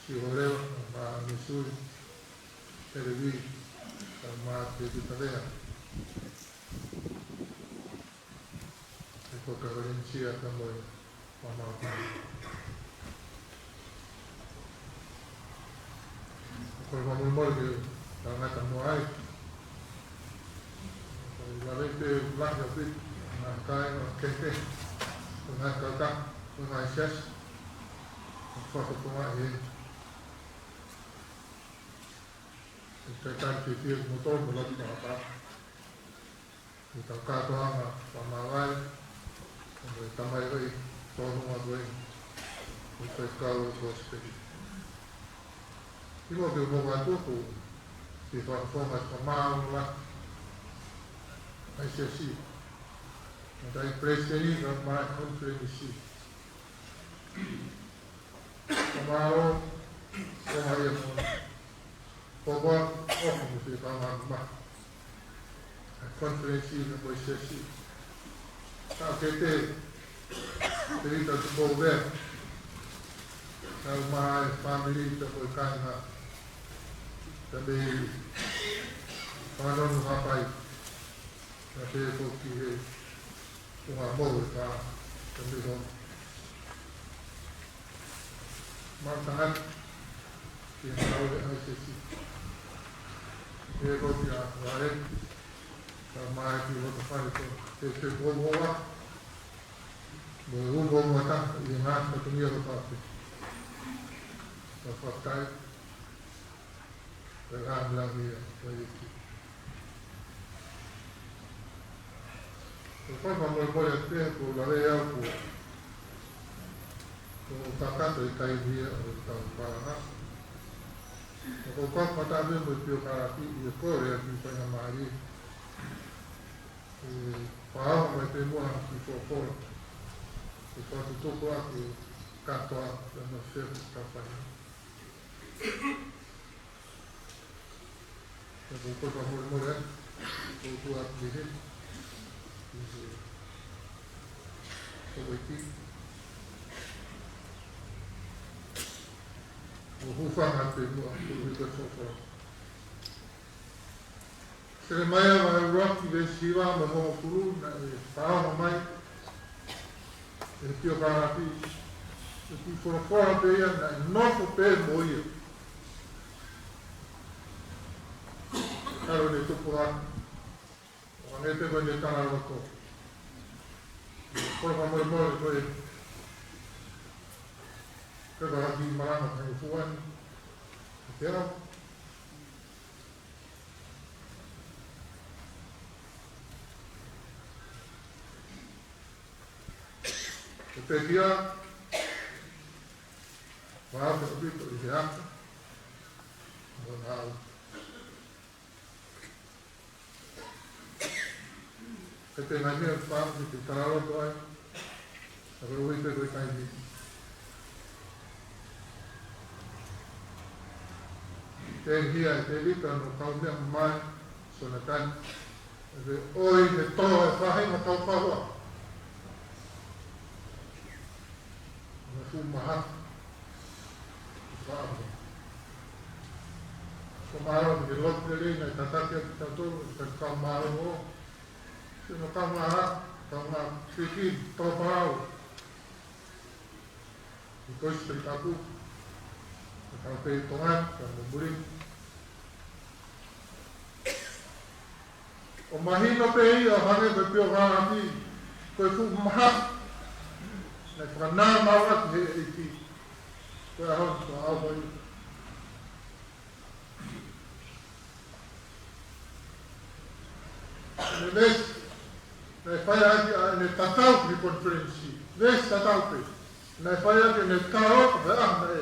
si Holeo, kau mai Missouri, Televi, kau mai ki Tavea. E ko ka Valencia ka mo e Pamau. Ko e fakamolemole ke tangata mo ai. Ko e lave pe laki a bit, ngaahi kai, ngaahi keke, ngaahi kaka, ngaahi siasi. Ko e fakatonga e. Ko e kai kai fiefia mo tolu mo laki na ka. Ko e kau kātoanga fakamāvae, ko e tamai ʻoi, tōnunga ko e, ko e kau ʻo Kosipeli. ʻImo ke mou atu ko e fakafofonga fakamālō ʻa e siasi. Mo e kau palesiteni kau mai konifelenisi. Fakamālō, ko hai ia mo. Ko koe, ʻoku mou fie kau mai. Konifelenisi na ko e siasi. Ka ke te, te ita tu ko vea. Kau mai fāmili ta ko e kāinga. Ta me, panonu hapai. Ta te ko ki he. Ko ha mou e ka, ka mei hon. Mau tangat, ki he mau e I C C. He ko ki a Vare, ka mai ki loto fale ko, ke te ko moa, mo e umo moa ta, i ngā ka tungia ko pape. Ka fakai, Ko e lāngilangi ia, ko e ʻEiki. Ko e fakamolemole atu pē, ko e lave au ko, ko e kakato e taimi ia ʻo e tau palanga. Ko e kau matāpē mo e piokālafi ʻi he kole ʻa e kiʻi faingamālie. ʻE, pau mai pē muʻa ki fofo. ʻE, fakatutuku ʻa e kātoa, ʻe, mo e fefo ka fai. Ko e fakamolemole, ko e tuʻa pē he. Ko e ki. Ko e hūfanga pē muʻa, ko e fakafofonga. Selemaia vahe ʻuluaki veesi hiva mo e hongofulu naʻe fakaongo mai. ʻE he piokālafi, ʻe he kiʻi folofola pē ia naʻe nofo pē mo ia. Kalo ne tupu a, ʻo hangē pē ko ʻene talaloto. Ko e fakamolemole ko e, ko e kau kiʻi malanga ko e fuani. Ke au. Ko e pekia, ʻoku ʻaupito ʻi he aka, mo e ngāue. Ko e ngaahi meʻa ʻoku fai ki he talaloto ai, ʻa ko e ui pē ko e taimi. Tēvita, Tēvita naʻe kau meʻa mai, Sionatani. ʻE ʻoi he tō e faʻahinga kau kahua. Mo e fuʻu maha. Faʻahinga. Ko mālō ni ke lotu lelei naʻe tataki ʻaki kitautolu, ʻe kau mālō. Sino kau maha, kau maha fiki, tō pau. ʻI ko isi pē kaku, ka pē Tonga, ka mo muli. ʻO mahino pē ia ʻo hangē ko e piokālafi, ko e fuʻu maha, naʻe fakanānau ʻaki he ʻEiki, ko e ʻaho ni ko e ʻaho ia. ʻEne veesi, naʻe fai ʻaki ʻa ʻene tatau ki he konifelenisi. Veesi tatau pē. Naʻe fai ʻaki ʻene tatau ki he ʻaho naʻe.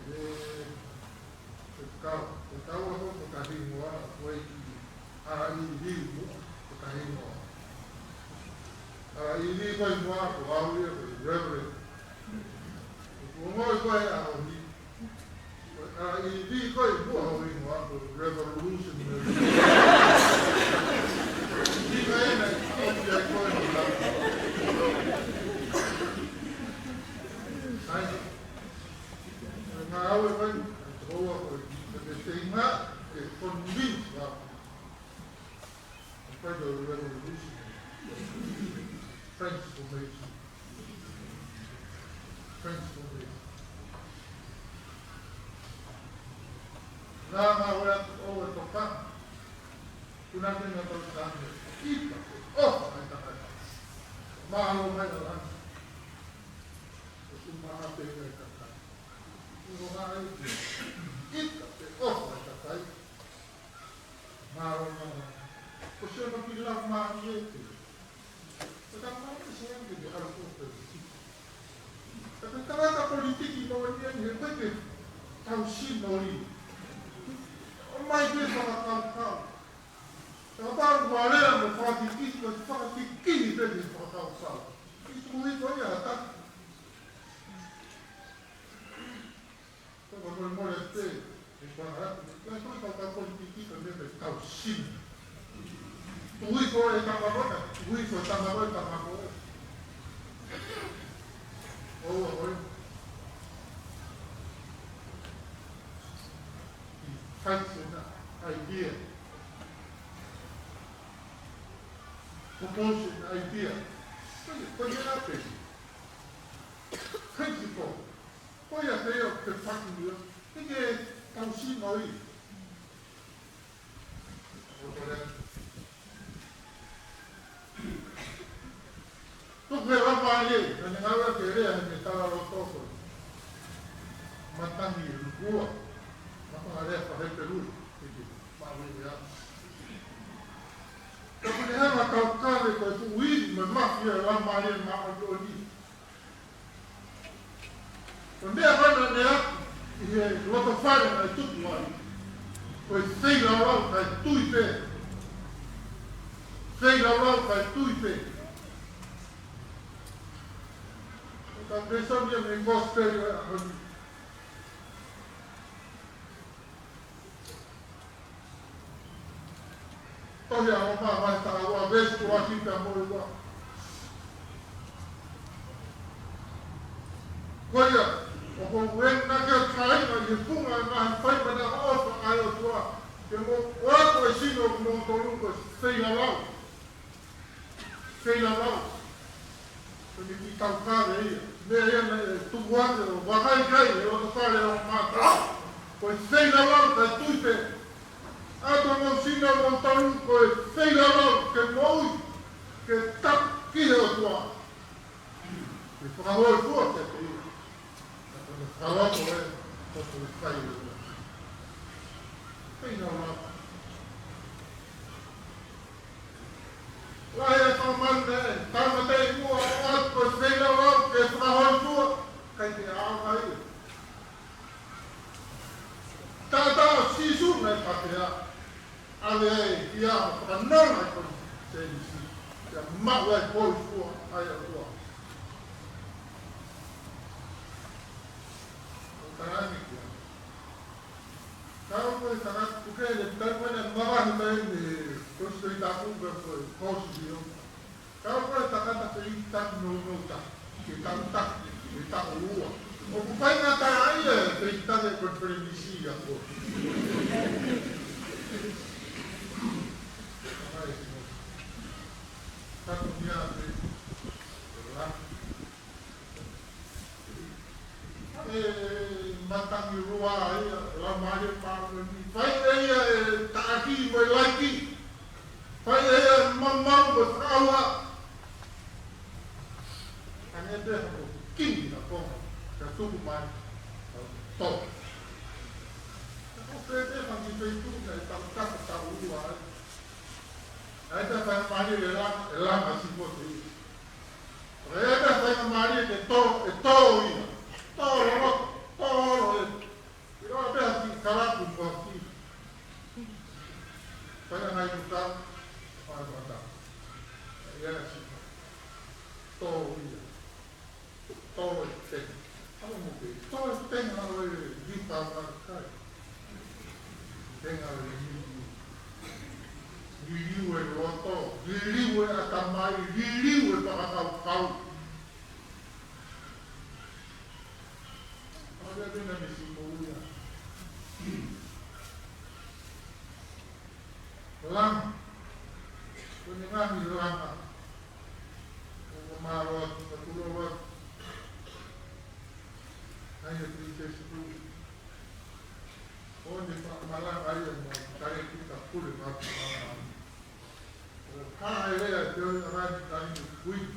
ʻe, ʻe kau, ʻe kau ako ko ka hingoa, ko e ki, ʻa e ʻi, ʻi, ko ka hingoa. ʻA e ʻi, Ko e hingoa ko au ia ko e Reverend. Ko e hingoa ko e ʻaho ni. Ko e R E V ko e hingoa ʻo e hingoa ko e Revolutionary. Hinga ena ʻoku ʻi ai ko e hingoa. Sai. Ngāue mai, ʻoua ko e, ko e te hinga, ke convince ʻa French Revolution. Transformation. Transformation. Nā ngā ue atu ʻo e toka. Kuna ke ngā tau tāne. ʻIka, ʻofa e kakai. Mālō mai ʻa langi. ʻOku maha pē e kakai. ʻOku maha e ʻika pē ʻofa e kakai. Mālō, mālō. Ko Sione Pila Maʻake. Ko Tamai Sione Pila Maʻake. Ko e tangata politiki moʻoni eni he ko e tau sino ʻi. ʻOmai pē fakakaukau. Kapau ʻoku lea mo fakakikiki, ko e fakakikiki pē ke fakakaukau. ʻI tuku ʻi ko ia ha taha. Ko e molemole pē, ʻe fana, ko e, ko e kau kau politiki ka me me kau sini. Ui ko e tama ko e, ui ko e tama ko e, tama ko e. ʻOua ko e. He fights an idea. Propose an idea. Ko e, ko e ʻape. Principle. Ko ia te ia ʻoku ke fatu ia. Ke ke tau sino ʻi. Tuku he lama ai, ka ne ngāue ke lea he me tala loto ko. Matangi lukua. Maka lea pa he Peru. Ke ke maui ia. Ka ko ne hanga kau kave ko e tuʻu ʻi, me mafia lama ai ma o ni. Ko e meʻa ko ē naʻe ʻi ai ʻi he loto fale naʻe tuku ai. Ko e feilaulau kae tui pē. Feilaulau kae tui pē. Ko e kau pēsoni ia mei he Kosipeli ʻo e ʻaho ni. Tohi ʻa Loma vahe taha ua veesi ua ki he taha mo e ua. Ko ia, ʻoku ou ʻuhinga ke kāinga ʻi he funga ʻa e ngaahi fai manavaʻofa ʻa e ʻOtua. Ke mou ʻoatu e sino ʻo kimoutolu ko e feilaulau. Feilaulau. Ko e kiʻi tau kale ia. Meʻa ia naʻe tuku ake ʻo vakai kai e loto fale ʻo mātā. Ko e feilaulau kae tui pē. ʻAtu mo sino mo talu ko e feilaulau ke moʻui. Ke tapu ki he ʻOtua. Ke fakahōifua kiate ia. Ka ko e fakahōifua ē, ko e feilaulau. Feilaulau. Lahi e fakamanu ē, tangata ʻi muʻa ʻo ʻoatu ko e feilaulau ke fakahōifua, ʻikai ke ʻaonga ia. Taʻataʻa ʻo Sīsū naʻe pehē, ʻave ai ia ʻo fakanonga e konisēnisi, ke maʻu ai hōifua ʻa e ʻOtua. ʻO tangani kia. Ka ʻoku ʻi ai e tangata, ʻoku ʻi ai e tangata naʻe mavahe mai mei he Kosipeli Tapu pe ko e Kosipeli ʻo. Ka ʻoku ʻi ai e tangata feitaki nounou taha, ke tau taha, ke tau ua. ʻOku faingataʻaʻia e feitaki e konifelenisi ia ko. Ka ko ia pē, ʻe la. ʻE matangi lua ia, la mare pālani. Fai ʻe ia e taʻaki mo e laiki. Fai ʻe ia e maumau mo e fakaʻauha. Hangē pē ha ko kini ha konga, ka tuku mai, ka tō. Ka ko pē pē ha kiʻi feituʻu naʻe tau taka tau ua ai. ʻAi tā fai mare e la, e la ma si ko te ia. ʻE pehē faingamālie ke tō, ʻe tō ia. Tō loloto, tō lolo ē. ʻIloa pē ha kiʻi kalapu mo ha kiʻi. Faingamālie ke tō, faingamālie. ʻIa si. Tenga liliu. Liliu e loto, liliu e ʻatamai, liliu e fakakaukau. ʻAi pē naʻa ne siʻi moʻui ia. Langa. Ko ʻene ngaahi langa. ʻO mālō atu, ʻo tuʻu atu. ʻAi e Princess Pule. ʻO ne fakamalanga ai mo Taʻahine Pule, fakamalanga. ʻO haʻele ʻa e teohi ʻa e Taʻahine Kuini.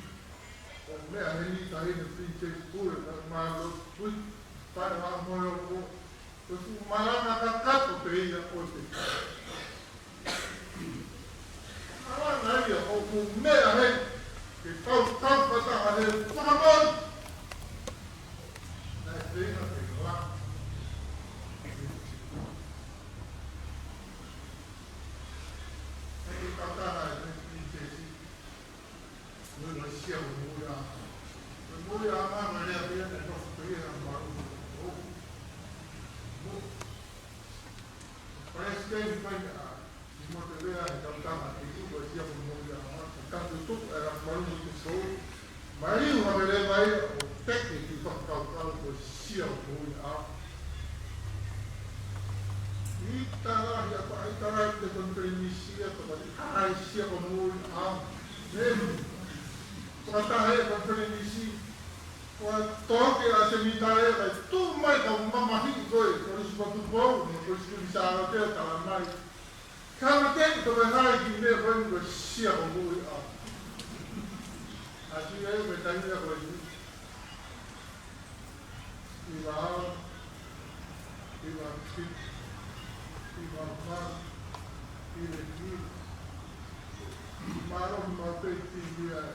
ʻO meʻa heni Taʻahine Princess Pule, fakamālō Kuini. Fai ha moe o ko. Ko e fuʻu malanga kakato pē ia ʻo te. Malanga ia ʻo mou meʻa heni. Ke tau tau fakataha he fakamoʻoni. Naʻe feinga ke langa. Naʻe ke tau taha e Princess. Mo e sia ko Moʻui ʻa. Ko Moʻui ʻa ma ma lea pia ne nofo pē ia ma. Mo. Palesiteni fai ʻa. Ni mo te lea e tautanga ke tuku e sia ko Moʻui ʻa ma. Ka tutuku e ra malu mo te sou. Mai u ma lea mai ʻo teke ki fakakaukau ko e sia ko Moʻui ʻa. ʻI tala ia pa ʻi tala i te konifelenisi ia toka ʻi ai sia ko Moʻui ʻa. Menu. Fakataha e konifelenisi, ko e toki ʻa e senitā ia, kae tuʻu mai kau mamahiʻi ko e, Kolisi Tupou, mo Kolisi Kuini Sālote ʻo tala mai. Ka ma te ki toka hai ki meʻa ko e ko e sia ko Moʻui ʻa. ʻA sia ia ko e taimi ia ko e. ʻIva, ʻiva ki, ʻiva ma, ʻiva ki. Mālō mo pē ki ia e.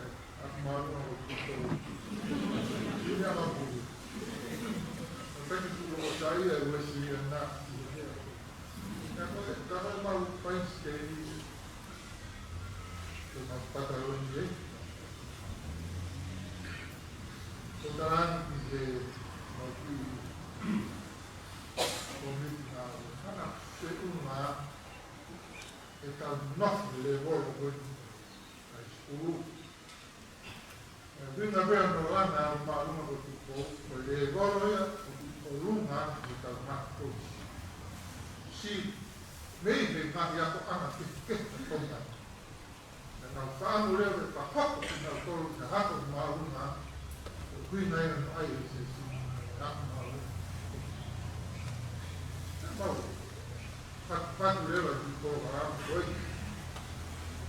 ʻAku mālō ʻo tuko. Ia ʻaku. ʻO peki tulo o tai e Uēsiliana. Ka ko e, ka ko e mau paisi ke i. Ko e mau pataloni e. Ko e talani ki he mau ki. Ko e miti nā. Hana se unga. E tau nofo le volo ko e. Ai, ulu. ʻE, ʻuhinga pē ʻa e langa ʻa e māʻolunga ko Tupou, ko e lēvolo ia, ʻo ʻolunga ʻi he tau ngaahi kosi. Siʻi, mei he ngaahi akoʻanga kehekehe ʻa Tonga. Naʻa nau faʻamu leva ʻo fakahoko kinautolu ki he ako māʻolunga, ʻo ʻuhinga ia naʻe ʻai ʻe Sēsū, ako māʻolunga. Naʻa nau fakapatu leva ki he polokalama ko ē.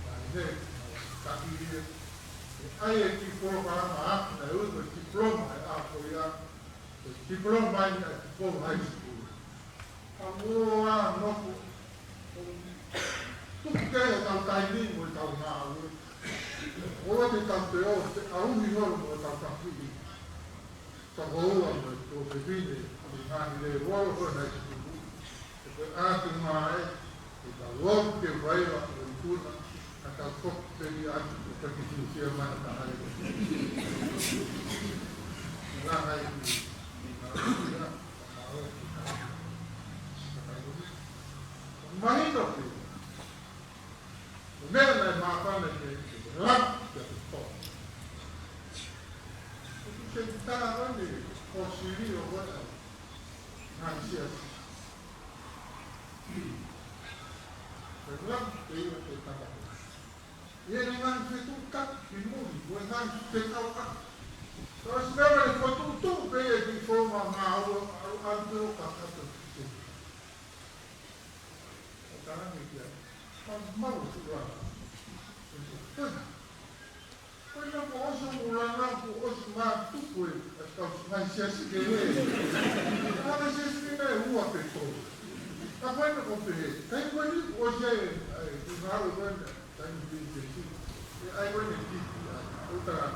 Naʻe ne, taki ia. ʻE ʻai e kiʻi polokalama ʻa, naʻe ui ko e diploma ʻe ʻa ko ia, ko e diploma ʻi he Tupou High School. Ka ua nofo, tuku ke ʻo tau taimi mo e tau ngāue. ʻO te tau te o, te auhi holo mo e tau takiʻi. Ka ko ua mo e tō te pine, ʻi ngaahi lēvolo ko e high school. Ko e ʻatu mai, ʻe ka lotu ke vai la ko e tuna, ka ka foki pē ia atu, ko e ki Sīsū ia mai ka hai. Ka hai ki, ka hai ki, ka hai ki. Mahino pē. Ko e meʻa naʻe māfana ke, ke lava ke ʻoatu. Ko e senitā ko eni, ko Sili ʻo ko e, ngaahi siasi. Ko e langa pē ia ke tapa. ʻI heʻene ngaahi fetuʻutaki ki muli, ko e ngaahi fekauʻaki. Ko e sinava le fokotuʻutuʻu pē ia ki fo ma ma au, au, au, au, ka kata. ʻO tala ni kia. Ka mau tu la. Ko e. Ko e na ko oso mulanga ko oso ma tu ko e. Ka mai siasi ke le. Ka mai siasi ke le ua pe ko. Ka mai na ko pe. Ka i ko ni ko oso e. Ai, tu na ro ko e. Taimi pē ke si. ʻE ʻai ko eni ki, ki, ʻa, ʻo tala.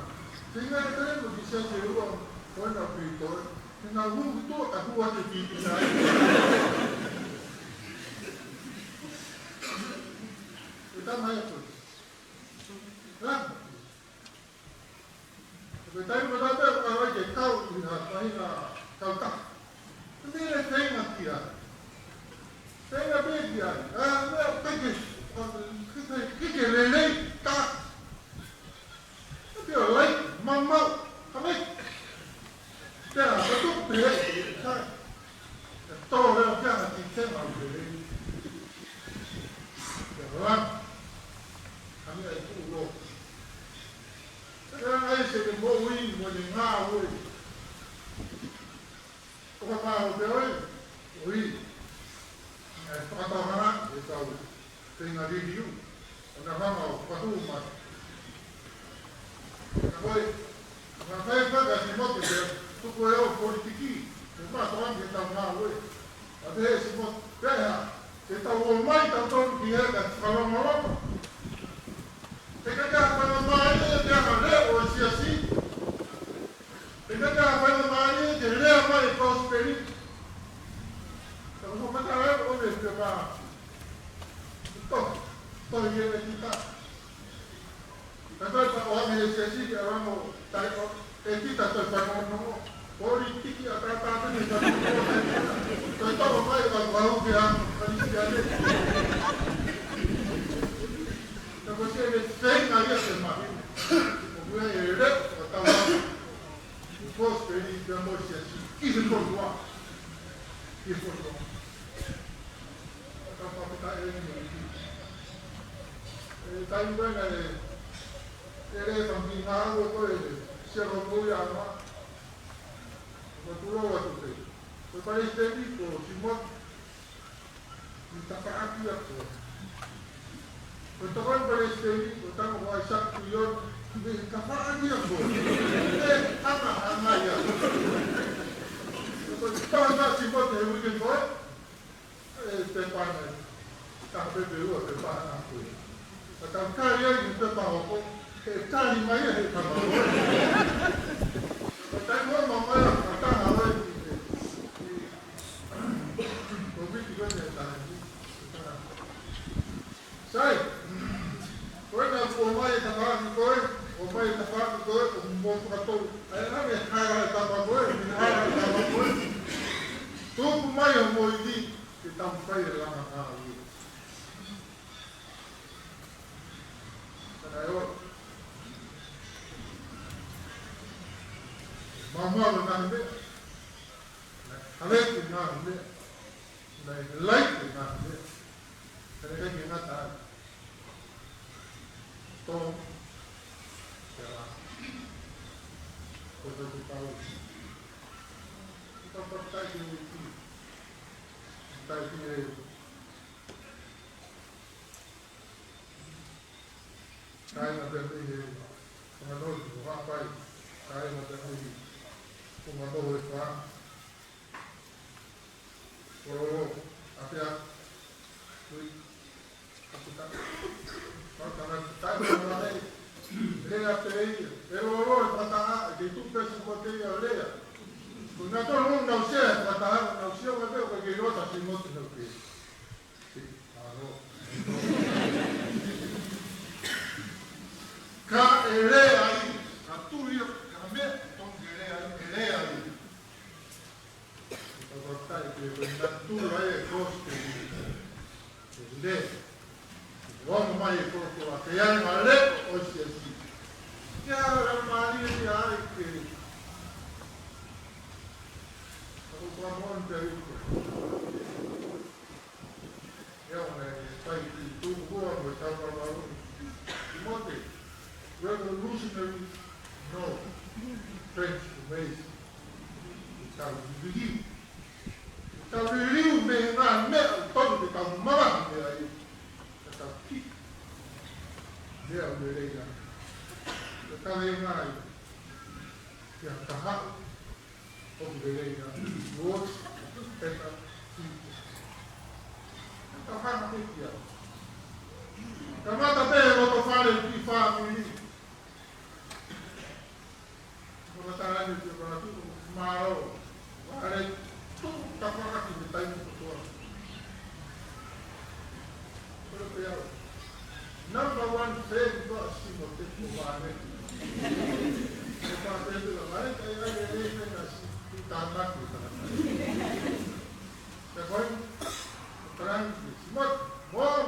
Te inga e tala mo ki se te ua, ko ena pi to, te na hu ki to, ka hu ate ki, ki na. ʻE tama e ko. Ra. Ko e taimi ko ē ʻoku ʻai ke kau ʻi ha faʻahinga kautaha. Ko e meʻa ʻe feinga ki ai. Feinga pē ki Ia, ʻa, meʻa peke, ʻa, ke, ke, ke, ke lelei, ka. Te o lai, mamau, ka mai. Te a, ka tu, pe, ka. Te tō leo kia na ti te ma lelei. Te o lai, ka meʻa i kulo. Te a ngai se ke moʻui, mo ne ngāue. ʻO ka mā o te oi, oi. ʻE fakatau hana, ʻe tau, te inga liliu. ʻO na hanga ʻo fakatau mai. Ka ko e, na kai faka si mo te te, tuku e o politiki, ʻe ma toa ke tau ngāue. ʻA te he si mo, te ha, te tau o mai tau tonu ki he ka fakalongolongo. Te ka ka fakamālie, te anga leo ʻo e siasi. Pea ka fai na mai ke lea mai e kosipeli. Ka ko ka lea o me ke pa. To, to ye me kita. Ka fai pa o me se si ke amo tai o e kita to pa no no. Politiki a ta ta te me ka to to mai ka ka u ke a ka ni si a le. Ka ko se me se na ye se ma. O me e le ka ta. Kosipeli pea mo e siasi, ʻi he fonua. ʻI he fonua. Ka fakafetaʻi eni. ʻE, taimi ko ena ʻe, ʻe lea ka mi ngā ue ko e, sia ko ko ia ma. Ko tulo wa tu te. Ko palesiteni, ko Simote. Ni tafaʻaki ʻa koe. Ko toko e palesiteni, ko tama ko Isaac Tuion, ni tafaʻaki ʻa koe. ʻE, hanga, hanga ia. Ko tama si mo te weekend ko e, ʻe, te pane. Ka pepe ua, te pane ʻa koe. Ka tau kari ai, te pa hoko. ʻE, kari mai, ʻe, ka ma koe. Ko tai mo ma mai, ka taha ai, ʻe, ʻe, Ko e wiki ko eni ʻe taha ni. Sai. Ko ena kuo mai e tafaʻaki ko e, kuo mai e tafaʻaki ko e, ʻo mo fakatolu. ʻAi, ʻa me hara e tama ko e, me hara e tama ko e. Tuku mai ʻo mo iti, ke tau fai e langa ngāue. Ka naʻe ʻo. Mamau e ngaahi meʻa. Naʻe hale ke ngā meʻa, naʻe lai ke ngā meʻa, ka naʻe ʻikai ke ngata ai. Tō, te ala, ko te te pau. Ka pakai ke uki, tai ke e, Kāinga pea mei he Fanga Noho ʻo Haʻapai, kāinga pea mei he Fanga Noho ʻo e Fā. Kololo, ʻapea, kui, kaputa. Kaputa, kaputa, kaputa, lea pē ia. ʻE lolo e fakataha, ʻe kei tuku pē si mo te ia lea. Ko na tō lolo nau sea, fakataha, nau sea, ma te o ka kei lota si mo te nau kei. Ka ʻe lea ai, ka tui, ka meʻa, tong ke lea ai, ʻe lea ai. Ka ka kai ke ko na tui ai e kos ke ʻe lea. Ono mai e kos ke ʻa ke ai ma le o siasi. Ke ala mali ai ke. Ka ko ka mon te iko. Ia, ʻo ne fai ki tuku kua mo e tau kalauni. Timote, revolutionary, no, transformation. Tau liliu. Tau liliu mei he ngaahi meʻa ʻoku tonu ke tau mamahi mei ai. Ka tau ki. Meʻa ʻoku lelei ai. Ka tau e ngaahi. Ia ka haʻu. ʻOku lelei ia. Lord, better future. Ka hanga pē kia. Kamata pē loto fale ki fāmili. Loto fale ki fāmili. Mālō. Vale. Tuku ka fakaki he taimi kotoa. Kole pē au. Number one friend ko ʻa Simote ko Vane. Ko Vane ko Vane, kai ai e lei fena si, ki tāmaki tāmaki. Te koi, tarain ki Simote.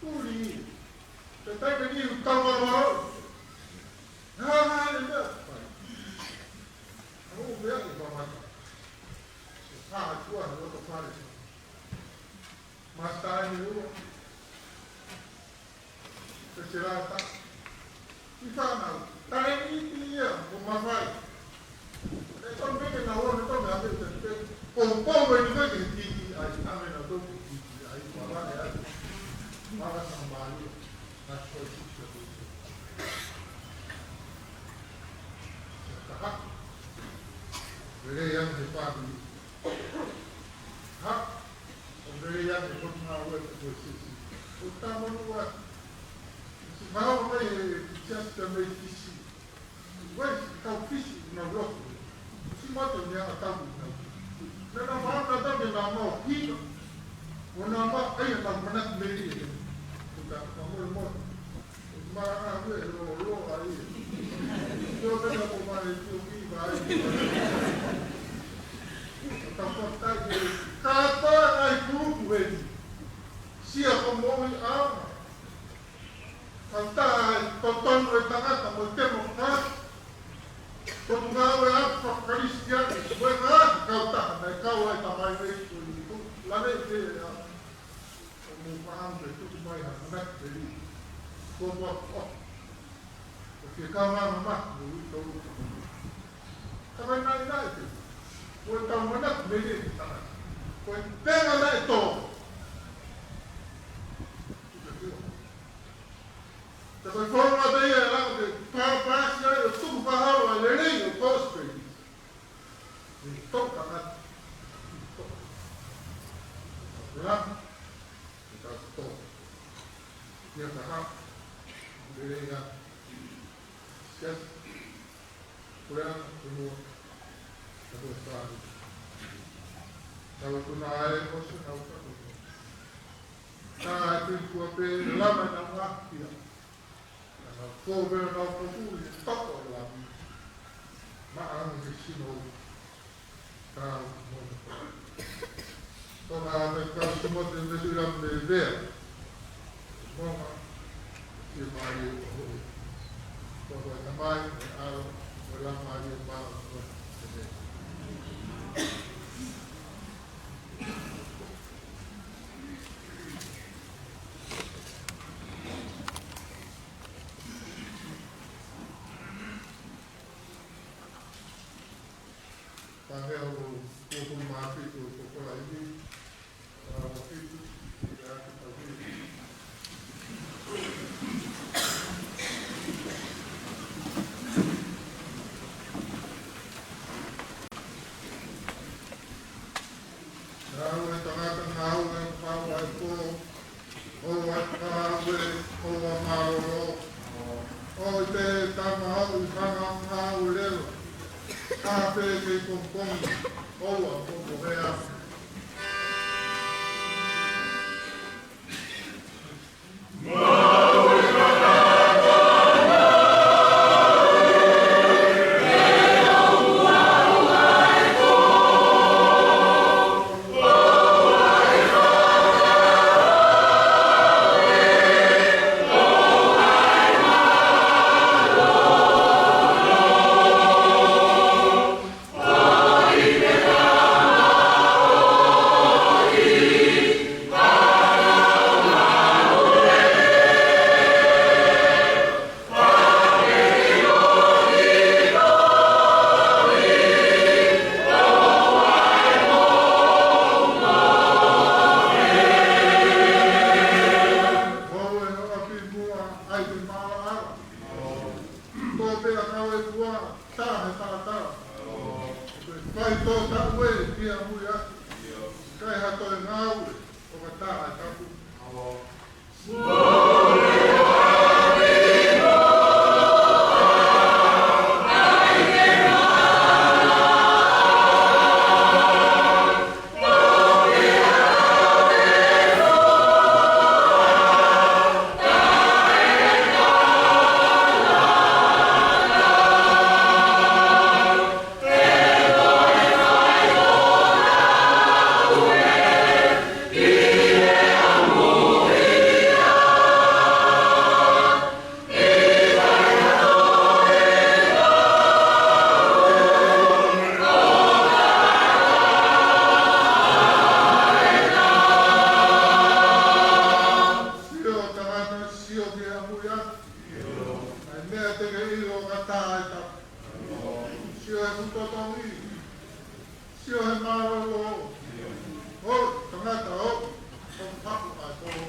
Tuli. Te tai ke ni u tau ma lo. Nā, nā, nā, nā. Au mea ke pamata. Sa tua no to pare. Masta ni ua. Te se rata. I fānau. Tale ni ti ia, ko mafai. E tau meke na o, ne tau mea ke te te. Ko pau mai ni ke tiki ai, ame na tau tiki ai, pala e ai. Mala sa mali. That's what she said. Kaha. Lele ia he fāmili. Ha. ʻO lele ia he Potungāue ko e sisi. ʻO tā manu ua. Si mahalo mai he Siasi Tamei Fisi. Ua si kau Fisi na loko. Si mata ni a tau na. Na na ma na tau ke na ma o hina. ʻO na ma ai na ma na meri. Ko ta ma mo mo. Mara ue lo lo ai. Yo te na ko ma e tio ki va ai. Ka ko tai ke kata ai kuku e. Sia ko mo i a. Ka ta ai totonu e tangata mo te mo ka. Ko ngā ue a fa Kalisitiane. Ue ngā kau ta na kau ai ta mai e. Ko la le te a. Ko mo faʻamu ke tuku mai ha manatu peli. Ko mo ko. Ko ke kau ngā mama, mo i tau. Ka mai nai nai te. Ko e tau manatu peli e tana. Ko e tenga nai tō. Ka ko e fōnga te ia e lako ke pāpāsi ai ʻo tuku pahalo a lelei ʻo kōsipeli. Ni toka na. Toka. Ni toka. Ni a kaha. Lelei na. Siasi. Kulea, kulua. Ka ko e fānau. Ka ko tuna ai, ko se nau ka ko. Ka ai pin kua pe, lama na ngā kia. Ana ko vela na ko kuli, toko lami. Ma ang ke sino. Ka mo. Tona me ka simo te me sila me vea. Mama, ke mai o hoi. Ko ko e tamai, e alo, ko e la mai e mama, ko e te. Pangea o kuo kulu mā fitu o ko ko la iwi. Ngāue tangata, ngāue pau ai pō, ʻoua ʻe ngāue, ʻoua mālōlō. ʻOi te tama au i hanga ngāue leva. Ka pē kei pongipongi, ʻoua ʻe pongipongi. Pea kau e kua, tā he taʻataʻa. Ko e fai tō taʻu e ki a mui atu. Kai ha toe ngāue, ʻo ka tā e tapu. Sio tangata, sio ki a mui atu. ʻAi meʻa te ke ʻilo ka tā e tapu. Sio he futotongi. Sio he mālōlō. ʻO, tangata ʻo, ʻo paku ʻa e kolo.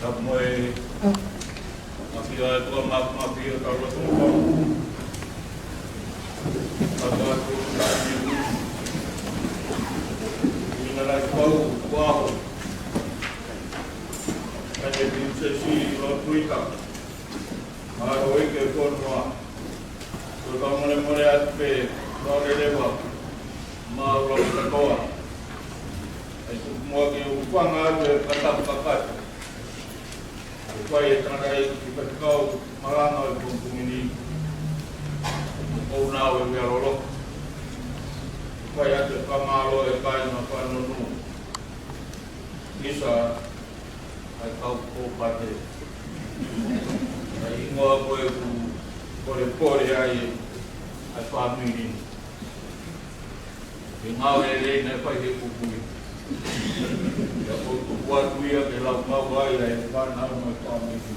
Tapu mo e Mafia e toa ma-, mafia ka lo to. Ka to atu ka ni. Ina la kau kuaho. Ka te tu se si lo tuita. Mālō e ke konoa. Ko ka mole mole atu pē, lo leleva. Mālō e katoa. Ai tu mua ke u fanga atu e katapu kakatu. ʻOku ʻi ai e tangataʻi ki he faifekau malanga ʻo e pongipongi ni. ʻOku ou nau e meʻa lolo. ʻOku ʻi ai atu e fakamālō e kāinga Fanonū. ʻIsa, ʻa e kau kōpate. ʻA e hingoa ko ē ʻoku polepole ai ʻa e fāmili ni. Ke ngāue lelei naʻe fai he kupu ni. ʻIa ko e kupu atu ia ke lau mau ai ʻa e fānau mo e fāmili.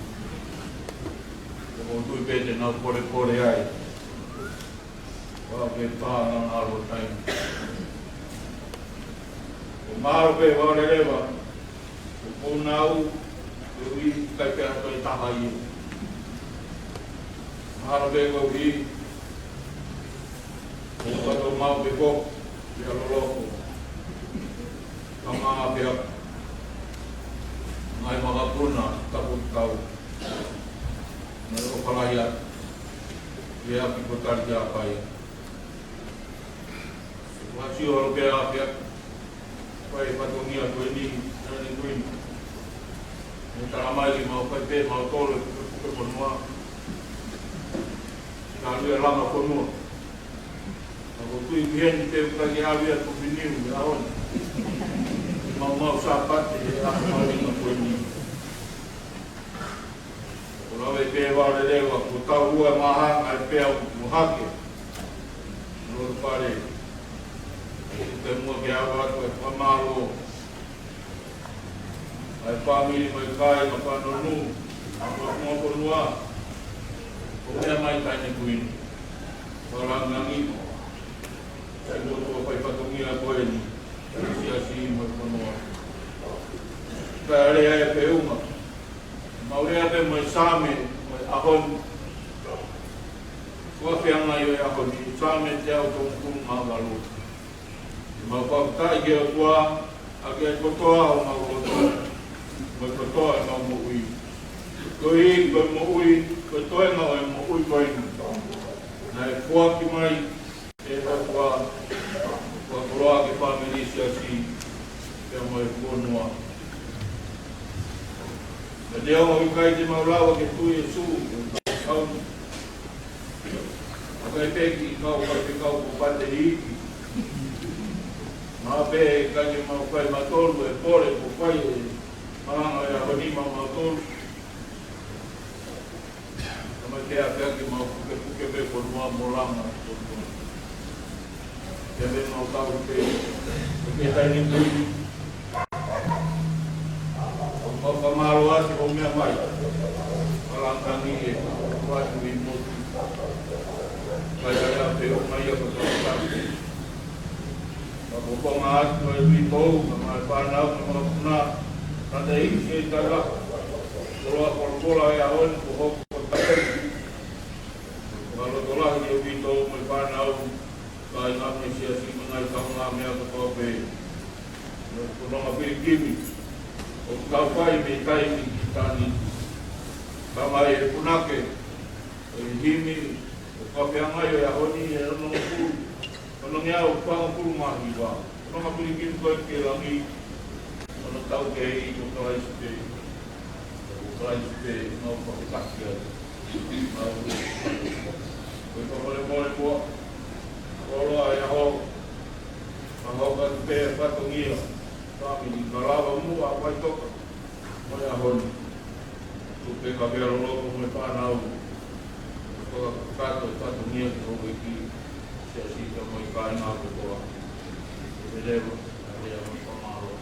ʻOku ou tui pē te nau polepole ai. Ua ke pā ngā ngalo taimi. ʻOku mālō pē ua leleva. ʻOku ou nau, ʻoku ʻi ai pē ha toe taha ia. Mālō pē koeʻuhi. ʻOku ka tō mau pē ko, ia loloko. Ka mā pē a. Ngaahi makapuna, tapu tau. Mai o Falaia. Ia ki ko tali kia pai. Ua sio holo pē a pē a. Fai fatongia ko eni, nani ko eni. Mo tala mai ki mau fai pē mau tolo e puke puke fonua. Ka lui e langa fonua. Ka ko tui ki heni te uka ki alu ia ko finiu, ia on. Mau mau Sāpate, e a mau lima ko eni. ʻOku lave pē ua leleva, ko tau ua mahanga e pea u hake. Nō te pare. Te mua ke awa atu e fakamālō. ʻA e fāmili mai kai, ma Fanonū, ma Fanonū fonua. Ko mea mai kai ne kuini. Falangangi. Sai mo tō fai fatongia ko eni. Siasi mo e fonua. Ka lea e peunga. Mau lea pē mo e Sāme, mo e ʻaho ni. Ko e feangai ʻo e ʻaho ni, Sāme teau tolungofulu mā valu. Mau fakafetaʻi ki he ʻOtua, ʻa e kotoa ʻo mau loto, mo e kotoa ʻo mau moʻui. Koeʻuhi, ko e moʻui, ko e toenga ʻo e moʻui ko eni. Naʻe foaki mai, ʻe ʻOtua, fakakoloa ki he fāmili siasi, pea mo e fonua. Ka te ongo ʻikai te mau lava ke tui ʻe Sīsū, kau ʻOku ʻi ai pē kiʻi kau, kau, kau ko pate iiki. Mahalo pē ʻikai ke mau fai mautolu e pole, ko fai e malanga e ʻaho ni mautolu. Ka mai ke ʻapē ke mau puke puke pē ko nua mo langa ko nua. Ke me mau tau pē, ke tai ni pē. ʻOku mau fakamālō atu ʻo meʻa mai. Falangangi e kuatu i motu. Kai ai a pē ʻo mai a ko tau tau. Ka ko konga atu e uitou, ka mai fānau, ka mai puna. Ka te ʻi se tala. Koloa, koloa, koloa e ʻaho ni ko hoko ko tai. Ka loto lahi e uitou mai fānau. Kāinga mei he siasi mo e ngaahi kaungāmeʻa kotoa pē. Mo e konga pilikimi. ʻOku tau fai mei taimi ki taimi. Ka mai e punake. ʻE himi. ʻOku ka feangai e ʻaho ni e ono ngofulu. Ono ngeau fāngofulu mā hiva. Konga pilikimi ko e ke langi. Ono tau kei ko Kalaisi pē. Ko Kalaisi pē, mau fakataki ai. Mau, ko e fakamolemole muʻa. Koloa e ʻaho. Ka mau ka pē fatongia. Fāmili, ka lava muʻa, faitoka. Mo e ʻaho ni. Tuku pē ka pea loloko mo e fānau. Ko e kato fatongia ki ho ʻEiki. Siasi ka mo e kāinga kotoa. Te leva, ka lea mo e fakamālō.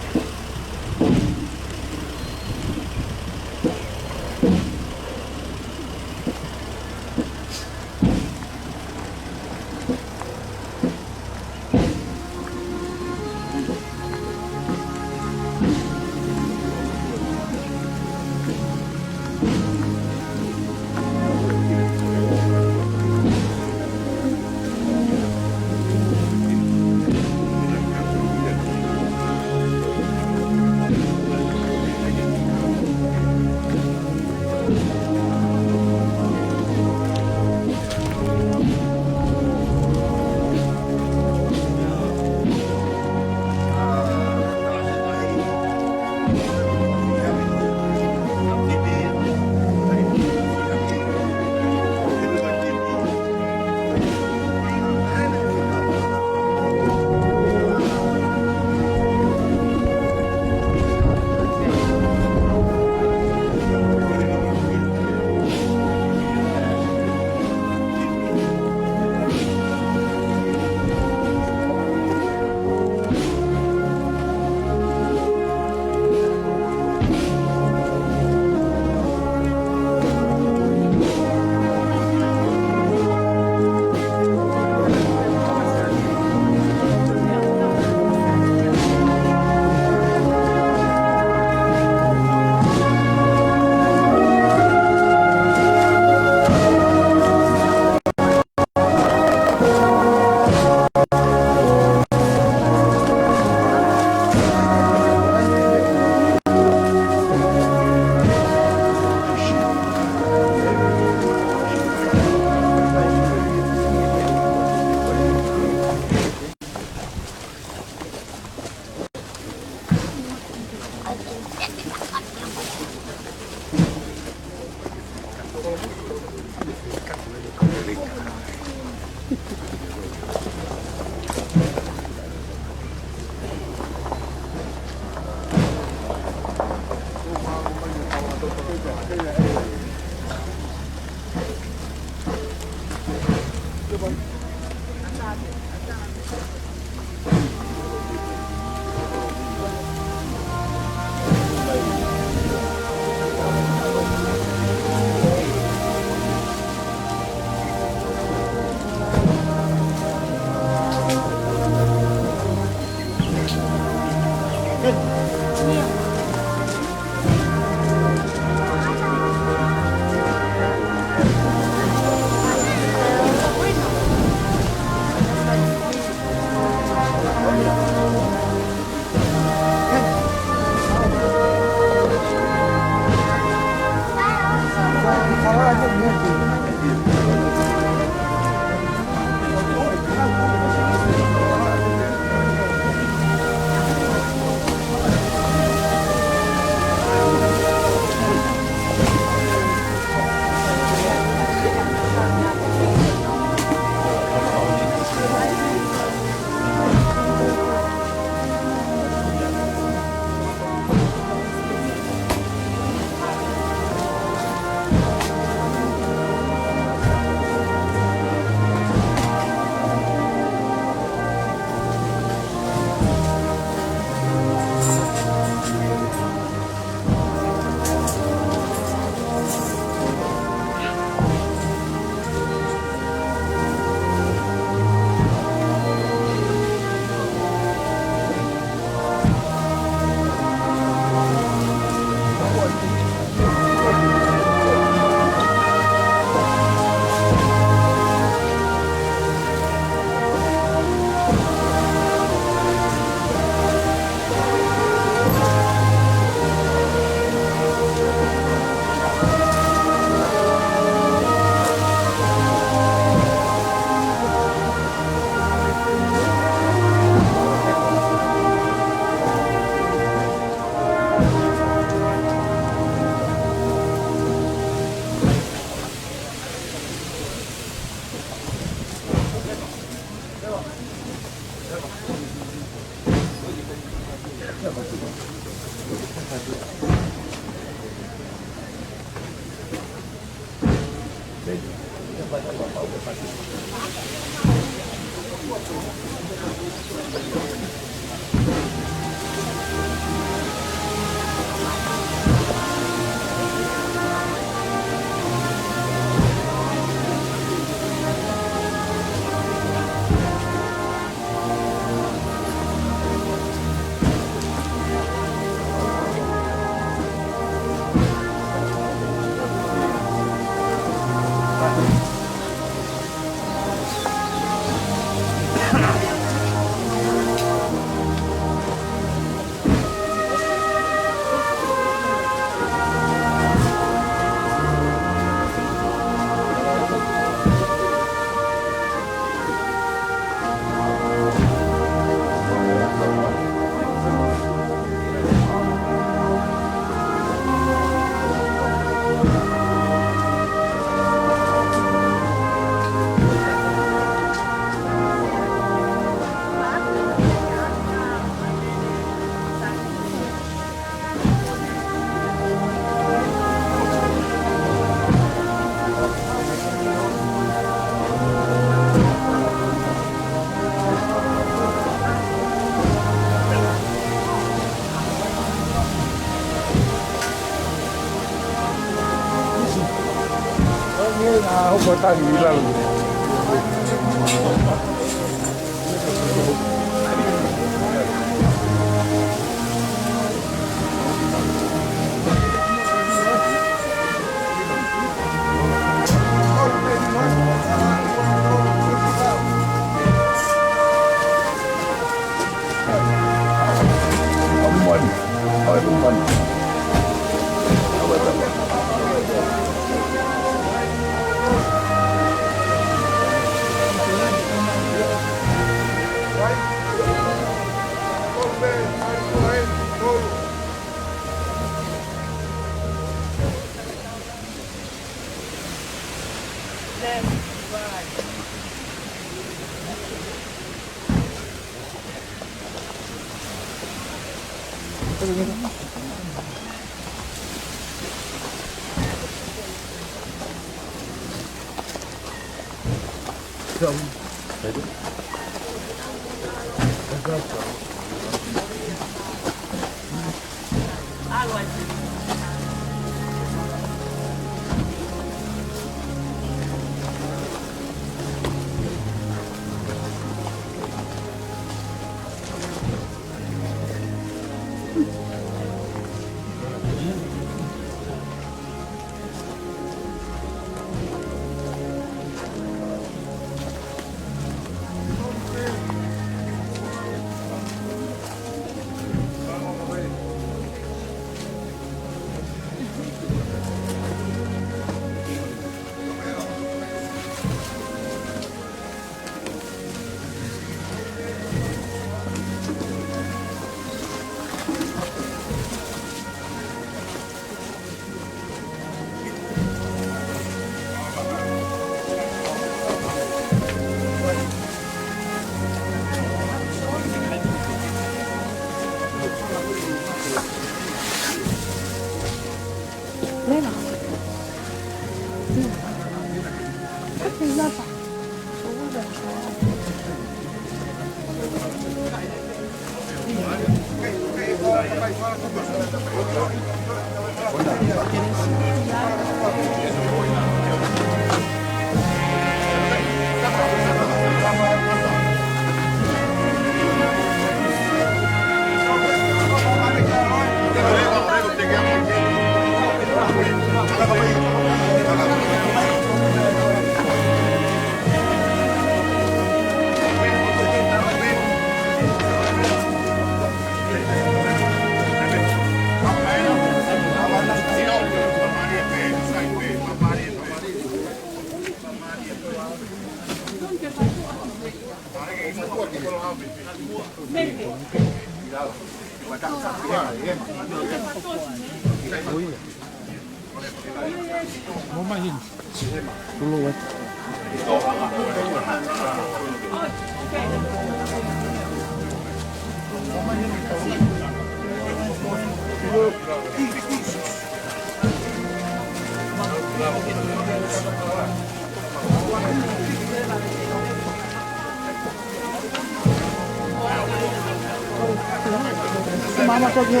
Mama toki.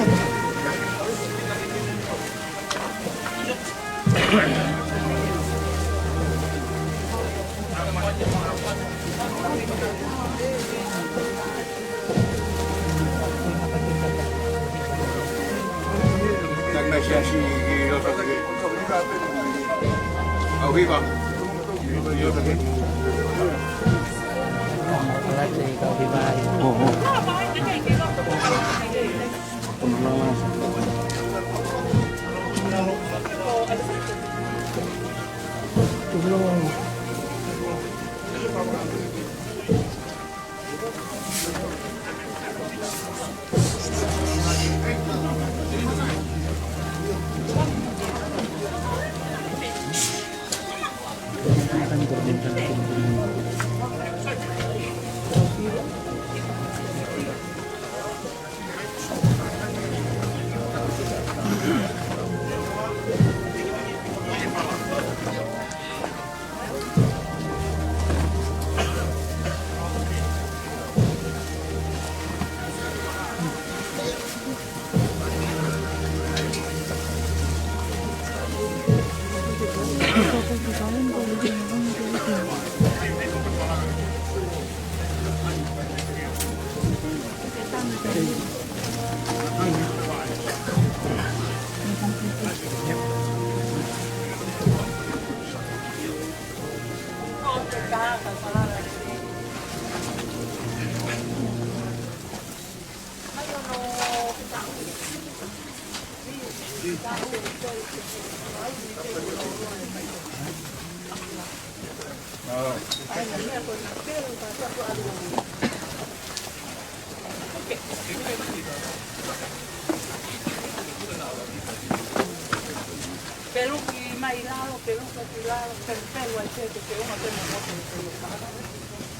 Peluki mai lalo, peluki ki lalo, pelu, pelu ai pē, ke ke uma pē mo motu, pelu.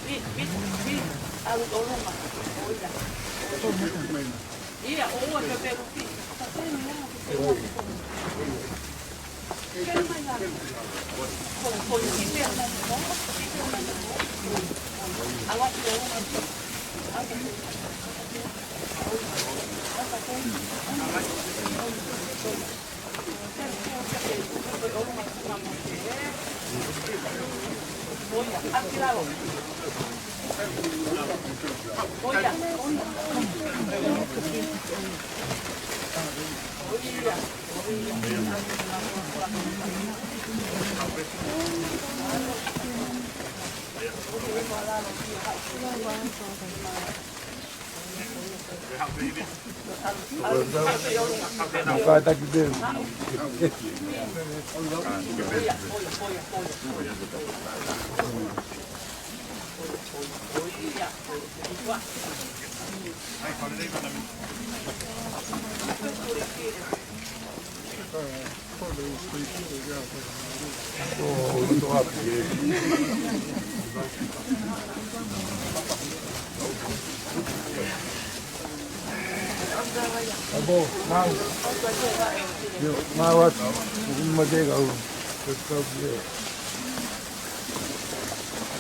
Pi, pi, pi, ʻalu ʻolunga, ʻo ia. Ia, ʻo ua ke peluki. Ka pelu ia, ke ke uma pē. Pelu mai lalo. Ko, ko, ki pelu mai lalo. Ki pelu mai lalo. ʻAlu atu ʻolunga.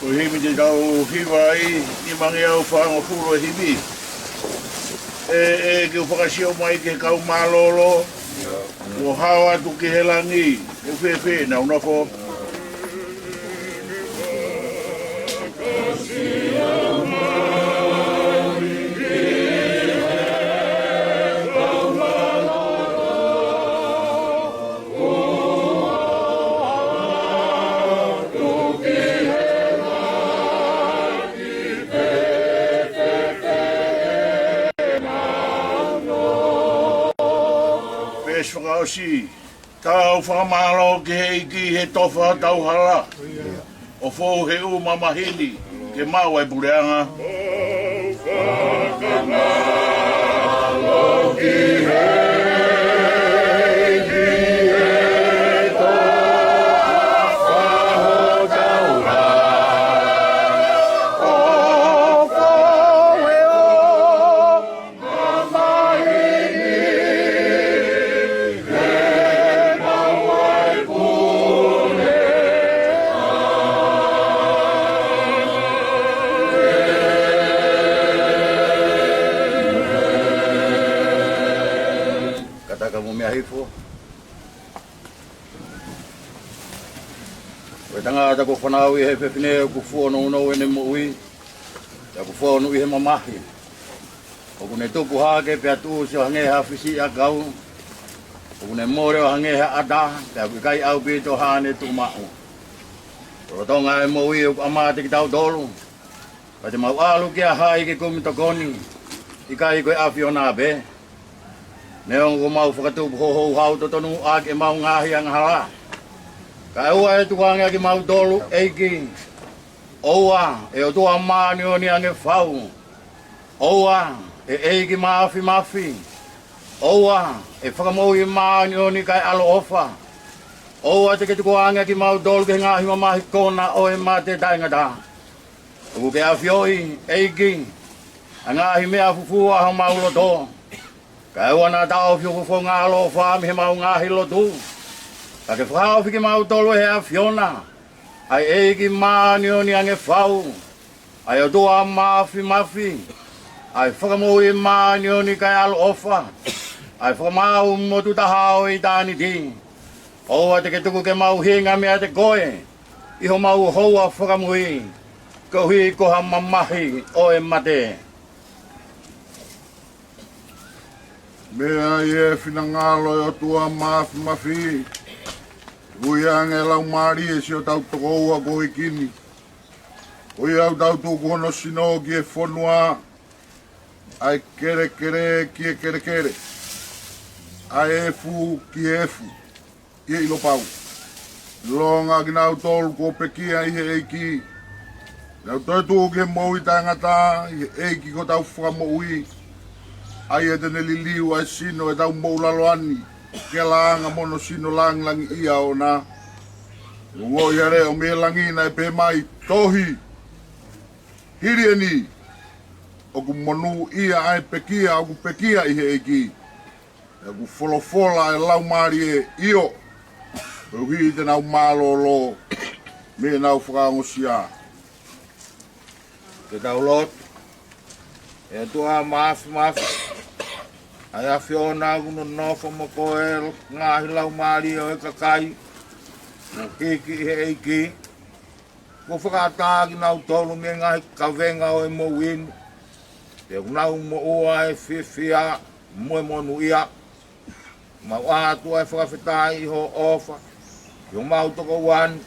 Ko e himi te tau hiva ai, nimangeau fāngofulu e himi. ʻE, ʻe, ke u fakasio mai ki he kau mālōlō, ʻo hao atu ki he langi, ʻo fēfē ʻenau nofo. Veesi fakaʻosi. Tau fakamālō ki he ʻEiki he tofa tau hala, ʻo fou he ʻū mamahi ni ke maʻu ʻa e puleʻanga. Kuo fanauʻi ʻe he fefine ʻoku fuonounou ʻene moʻui, pea ʻoku fonu ʻi he mamahi. ʻOku ne tupu hake pea tuʻusi ʻo hangē ha fisiʻi ʻakau, ʻoku ne mole ʻo hangē ha ʻata, pea ʻoku ʻikai ʻaupito haʻane tuʻumaʻu. Lolotonga e moʻui ʻoku ʻamate kitautolu, ka te mau ʻalu kia hai ke kumi tokoni, ʻikai ko e ʻAfiona pē? Neongo kuo mau fakatupu houhau totonu ʻaki ʻemau ngaahi angahala, kae ʻoua ʻe tukuange ʻa kimautolu, ʻEiki. ʻOua, ʻe ʻOtua māʻoniʻoni ange fau. ʻOua, ʻe ʻEiki Māfimafi. ʻOua, ʻe Fakamoʻui māʻoniʻoni kae ʻaloʻofa. ʻOua te ke tukuange ʻa kimautolu ki he ngaahi mamahi kona ʻo e mate taʻengata. ʻOku ke ʻafioʻi, ʻEiki, ʻa e ngaahi meʻa fufū ʻa homau loto, kae ʻoua naʻa taʻofi hoʻo fofonga ʻaloʻofa mei heʻemau ngaahi lotu. Ka ke fakahaofi kimautolu ʻe he ʻAfiona, ʻa e ʻEiki māʻoniʻoni ange fau, ʻa e ʻOtua Māfimafi, ʻa e Fakamoʻui māʻoniʻoni kae ʻaloʻofa, ʻa e Fakamaau Motuʻutaha ʻo ʻitāniti. ʻOua te ke tuku ke mau hinga meiate koe ʻi homau houa fakamui, koeʻuhi ko ha mamahi ʻo e mate. Meʻa ʻi he finangalo ʻo e ʻOtua Māfimafi, ui ange e laumālie siʻotau tokoua ko e ʻEiki ni. Ko ia ʻoku tau tuku hono sino ki he fonua, ʻa e kelekele ki he kelekele, ʻa e efu ki he efu, ʻi he ʻilo pau. ʻIlonga kinautolu kuo pekia ʻi he ʻEiki, nau toe tuʻu ki he moʻui taʻengata ʻi he ʻEiki ko hotau Fakamoʻui, ʻa ia te ne liliu ʻa e sino ʻo ʻetau moʻulaloa ni ki he laʻanga mo hono sino lāngilangiʻia ʻoʻona. Ongoʻi ha leʻo mei he langi naʻe pehē mai, Tohi, hili eni, ʻoku monūʻia ʻa e pekia ʻoku pekia ʻi he ʻEiki. Pea ʻoku folofola ʻa e Laumālie, ʻIo, koeʻuhi te nau mālōlō mei heʻenau fakaongosia. Ke tau lotu. ʻE ʻOtua Māfimafi, ʻa e ʻAfiona ʻoku nonofo mo koe, ngaahi laumālie ʻo e kakai kuo hiki ʻi he ʻEiki, kuo fakaʻatā kinautolu mei he ngaahi kavenga ʻo e moʻui ni, pea ʻoku nau moʻua ʻi he fiefia mo e monūʻia. Mau ʻoatu ʻa e fakafetaʻi ʻi hoʻo ʻofa ki homau tokoua ni,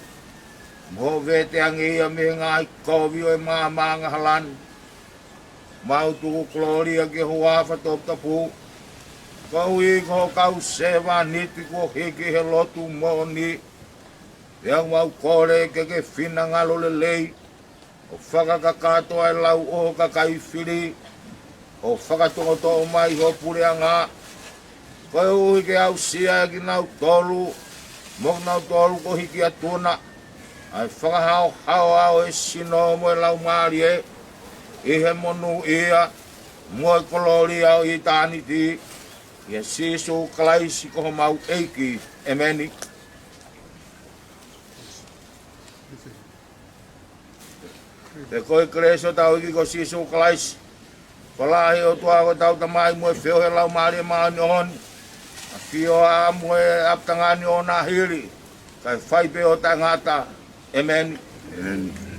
mo hoʻo veteange ia mei he ngaahi kovi ʻo e maama angahala ni. Mau tuku kolōlia ki he huafa toputapu, koeʻuhi ko ho kau sevāniti kuo hiki ʻi he lotu moʻoni. Pea ʻoku mau kole ke ke finangalo lelei, ʻo fakakakato ʻa e lau ʻo ho kakai fili, ʻo fakatoʻotoʻo mai ho puleʻanga, koeʻuhi ke aʻusia ʻe kinautolu, mo kinautolu kuo hiki atu na, ʻa e fakahaohaoa ʻo e sino mo e laumālie, ʻi he monūʻia mo e kolōlia ʻo ʻitāniti, ʻia Sīsū Kalaisi ko homau ʻEiki. ʻEmeni. Pea ko e kelesi ʻa hotau ʻEiki ko Sīsū Kalaisi, ko e ʻofa ʻa e ʻOtua ko hotau Tamai, mo e feohi ʻa e Laumālie Māʻoniʻoni, ʻafioʻi mo e ʻapitanga ni ʻo na hili, kae fai pē ʻo taʻengata. ʻEmeni. ʻEmeni.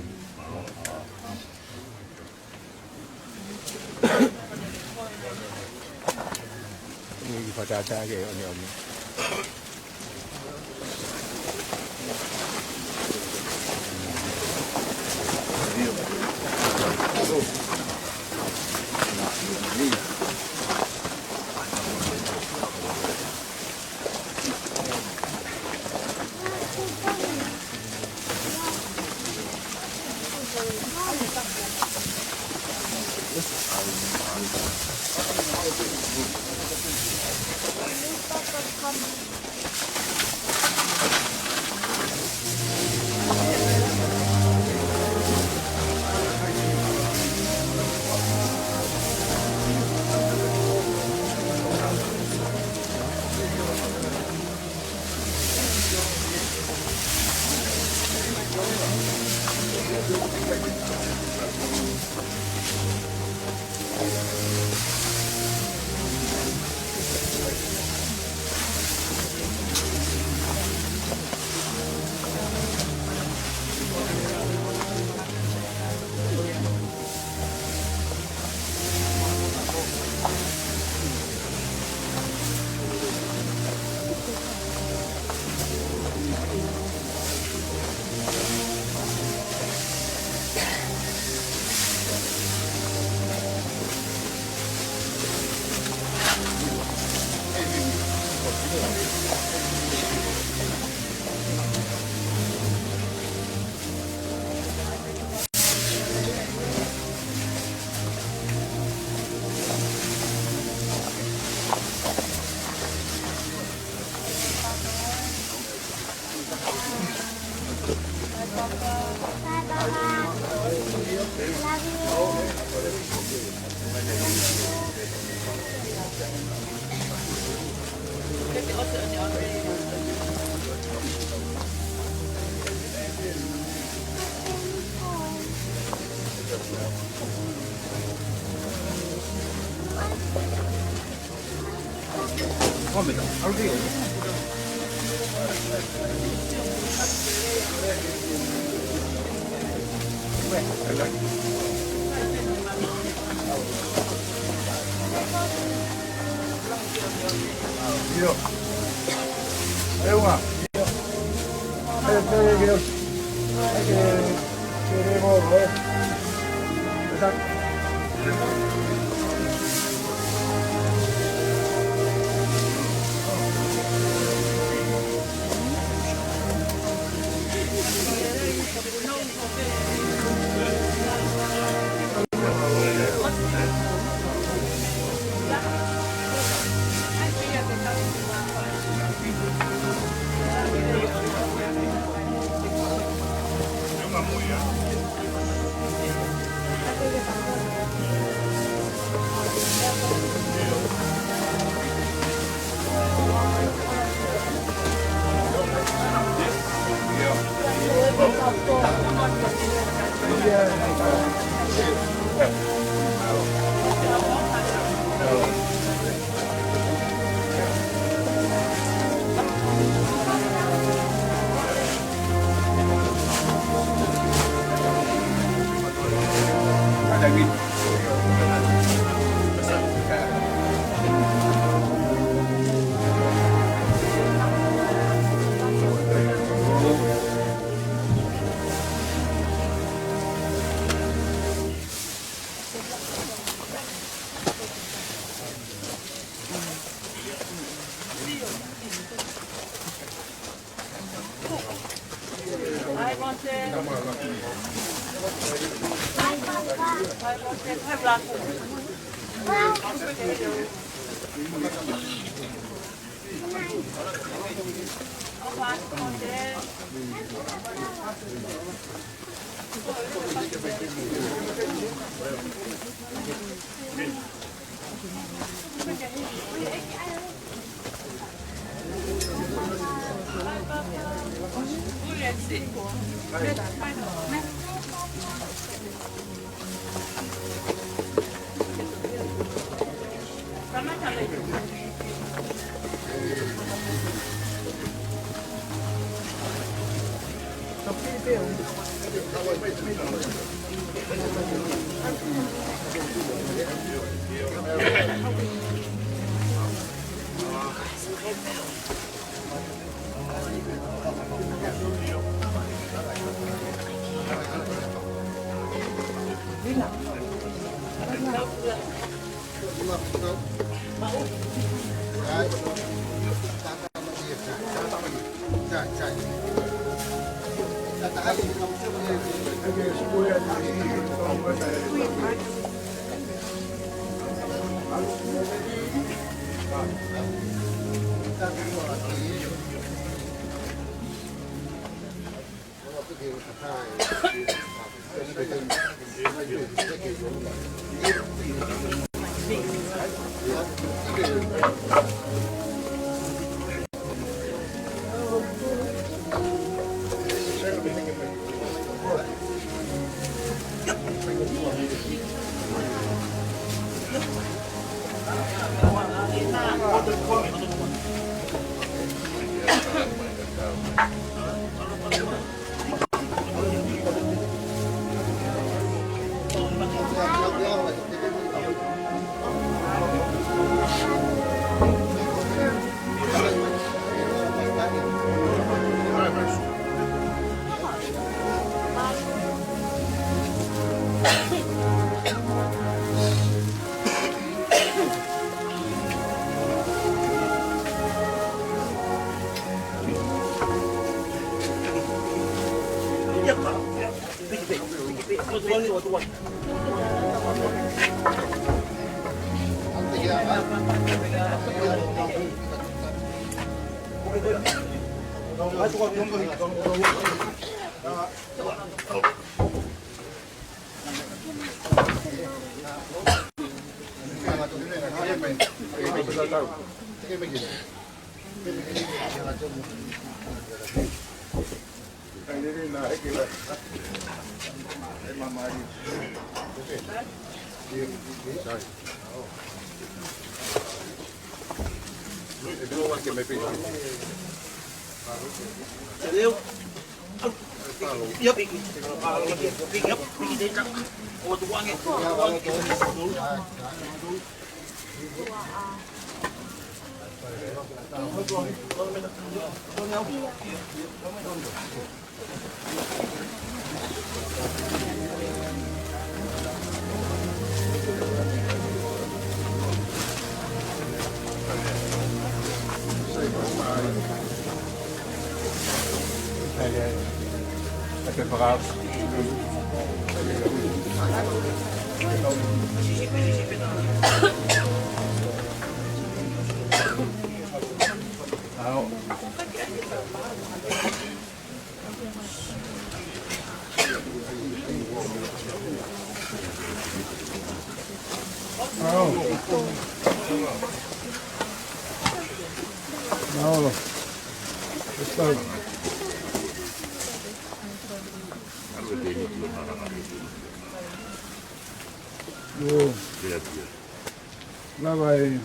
Lava e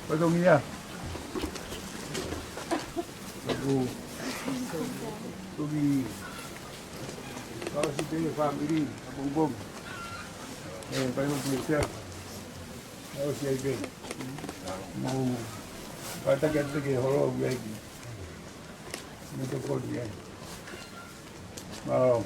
fatongia. Aku tuki kau si te family a bongbong. E pai mo pui sia. Au si ai pe. Mo pata ke te ke holo au ai ki. Mo te kodi ai. Mālō.